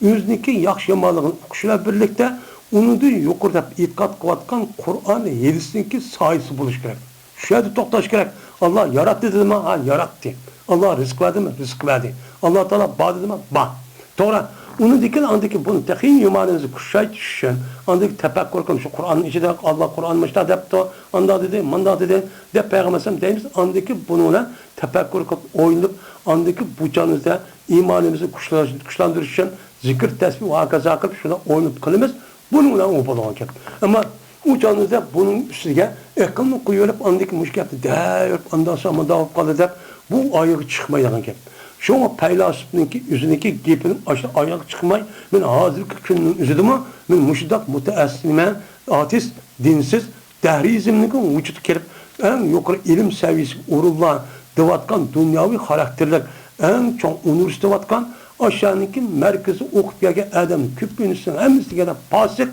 ئۆزىنىڭكى ياخشى يامانلىقىنى ئۇقۇشى بىلەن بىرلىكتە، ئۇنىڭدىن يۇقىرى دەپ ئېتىقاد قىلىۋاتقان قۇرئان ھەدىسنىڭكى سايىسى بولۇشى كېرەك. شۇ يەردە توختاش كېرەك. ئاللا ياراتتى دېدىما؟ ھا، ياراتتى. ئاللا رىزىق بەردىمۇ؟ رىزىق بەردى. ئاللا تائالا بار دېدىما؟ بار. توغرا. ئۇنىڭدىن كېيىن ئاندىكى بۇنى تېخى ئىمانىمىزنى كۈچەيتىش ئۈچۈن، ئاندىكى تەپەككۇر قىلىپ، شۇ قۇرئاننىڭ ئىچىدە ئاللا قۇرئان مۇشۇنداق دەپتۇ، ئانداق دېدى، مۇنداق دېدى، دەپ پەيغەمبەر ئەلەيھىسسالام دەيمىز. ئاندىكى بۇنىڭ بىلەن تەپەككۇر قىلىپ، ئويلىنىپ، ئاندىكى بۇ چاغىمىزدا ئىمانىمىزنى كۈچلەندۈرۈش، كۈچلەندۈرۈش ئۈچۈن زىكىر، تەسبىھ ۋە ھاكازا قىلىپ، شۇنداق ئويلىنىپ قىلىمىز. بۇنىڭ بىلەن ئۇ بولىدىغان گەپ. ئەمما ئۇ چاغىمىزدا بۇنىڭ ئۈستىگە ئەقىلنى قويۇۋېلىپ، ئاندىكى مۇشۇ گەپنى دەۋېرىپ، ئانداق سامان داۋاپ قالدى دەپ، بۇ ئايىغى چىقمايدىغان گەپ. شۇڭا پەيلاسوپنىڭكى ئۆزىنىڭكى گېپىنى ئاشۇ ئاياغى چىقماي، مەن ھازىرقى كۈننىڭ ئۆزىدىمۇ مەن مۇشۇنداق مۇتەئەسسىمەن، ئاتېست، دىنسىز، دەھرىيىزمنىڭكى ۋۇجۇدقا كىرىپ، ئەڭ يۇقىرى ئىلىم سەۋىيەسىگە ئۇرۇنلا دەۋاتقان دۇنياۋى خاراكتېرلىك ئەڭ چوڭ ئۇنىۋېرسىتېت دەۋاتقان، ئاشۇنىڭكى مەركىزىدە ئوقۇپ كەلگەن ئادەمنىڭ كۆپىنچىسىنىڭ ھەممىسى دېگەندە پاسىق،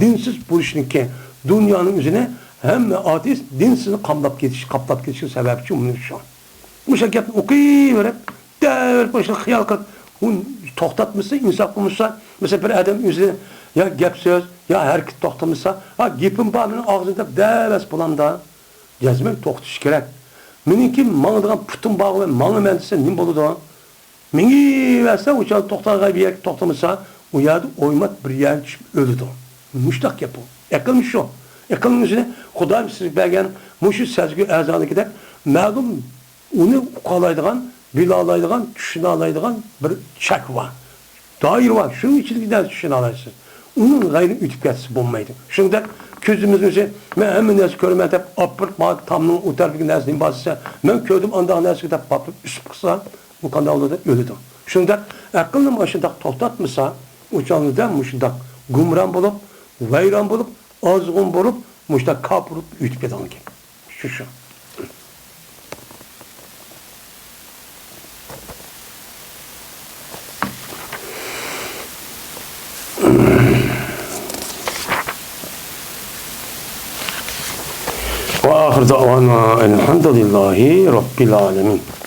دىنسىز بولۇشنىڭكى، دۇنيانىڭ ئۆزىنى ھەممە ئاتېست دىنسىزنى قاملاپ كېتىش، قاپلاپ كېتىشىگە سەۋەبچى مۇشۇ. مۇشۇ گەپنى ئوقۇيۋېرىپ، دەۋېرىپ، مۇشۇ خىيال قىلىپ، ئۇ توختاتمىسا، ئىنساپ قىلمىسا، مەسىلەن، بىر ئادەم ئۆزى يا گەپ سۆز، يا ھەرىكىتى توختىمىسا، ھا، گېپىم بار مېنىڭ ئاغزىمدا دەۋەرسە بولامدا؟ جەزمەن توختىشى كېرەك. مېنىڭكى ماڭىدىغان پۇتۇم بار، ماڭىمەن دېسە نېمە بولىدۇ؟ مېڭىۋەرسە، ئۇ چاغدا توختاغان بىر يەرگە توختىمىسا، ئۇ يەردە ئويمات بىر يەرگە چۈشۈپ ئۆلىدۇ. مۇشۇنداق گەپ بۇ. ئەقىلمۇ شۇ. ئەقىلنىڭ ئۆزىنى خۇدايىم سىزگە بەرگەن مۇشۇ سەزگۈ ئەزالىكىدەك مەلۇم ئۇنى ئۇقالايدىغان، بىلالايدىغان، چۈشىنەلەيدىغان بىر چەك بار. دائىرە بار. شۇنىڭ ئىچىدىكى نەرسە چۈشىنەلەيسىز. ئۇنىڭ غەيرىدىن ئۆتۈپ كەتسە بولمايدۇ. شۇنىڭدەك كۆزىمىزنى ئۆزى، مەن ھەممە نەرسە كۆرىمەن دەپ، ئاپىرىپ، ما تامنىڭ ئۇ تەرىپىدىكى نەرسە نېمە بار دېسە، مەن كۆردۈم ئانداق نەرسىگە دەپ، ئاپىرىپ ئۈسۈپ قىلسا، ئۇ قانداق بولىدۇ؟ ئۆلىدۇ. شۇنىڭدەك ئەقىلنى مۇشۇنداق توختاتمىسا، ئۇ چاغدا مۇشۇنداق گۇمران بولۇپ، ۋەيران بولۇپ، ئازغۇن بولۇپ، مۇشۇنداق كاپىر بولۇپ ئۆتۈپ كېتىدىغان گەپ. شۇ، شۇ. وآخر دعوانا أن الحمد لله رب العالمين.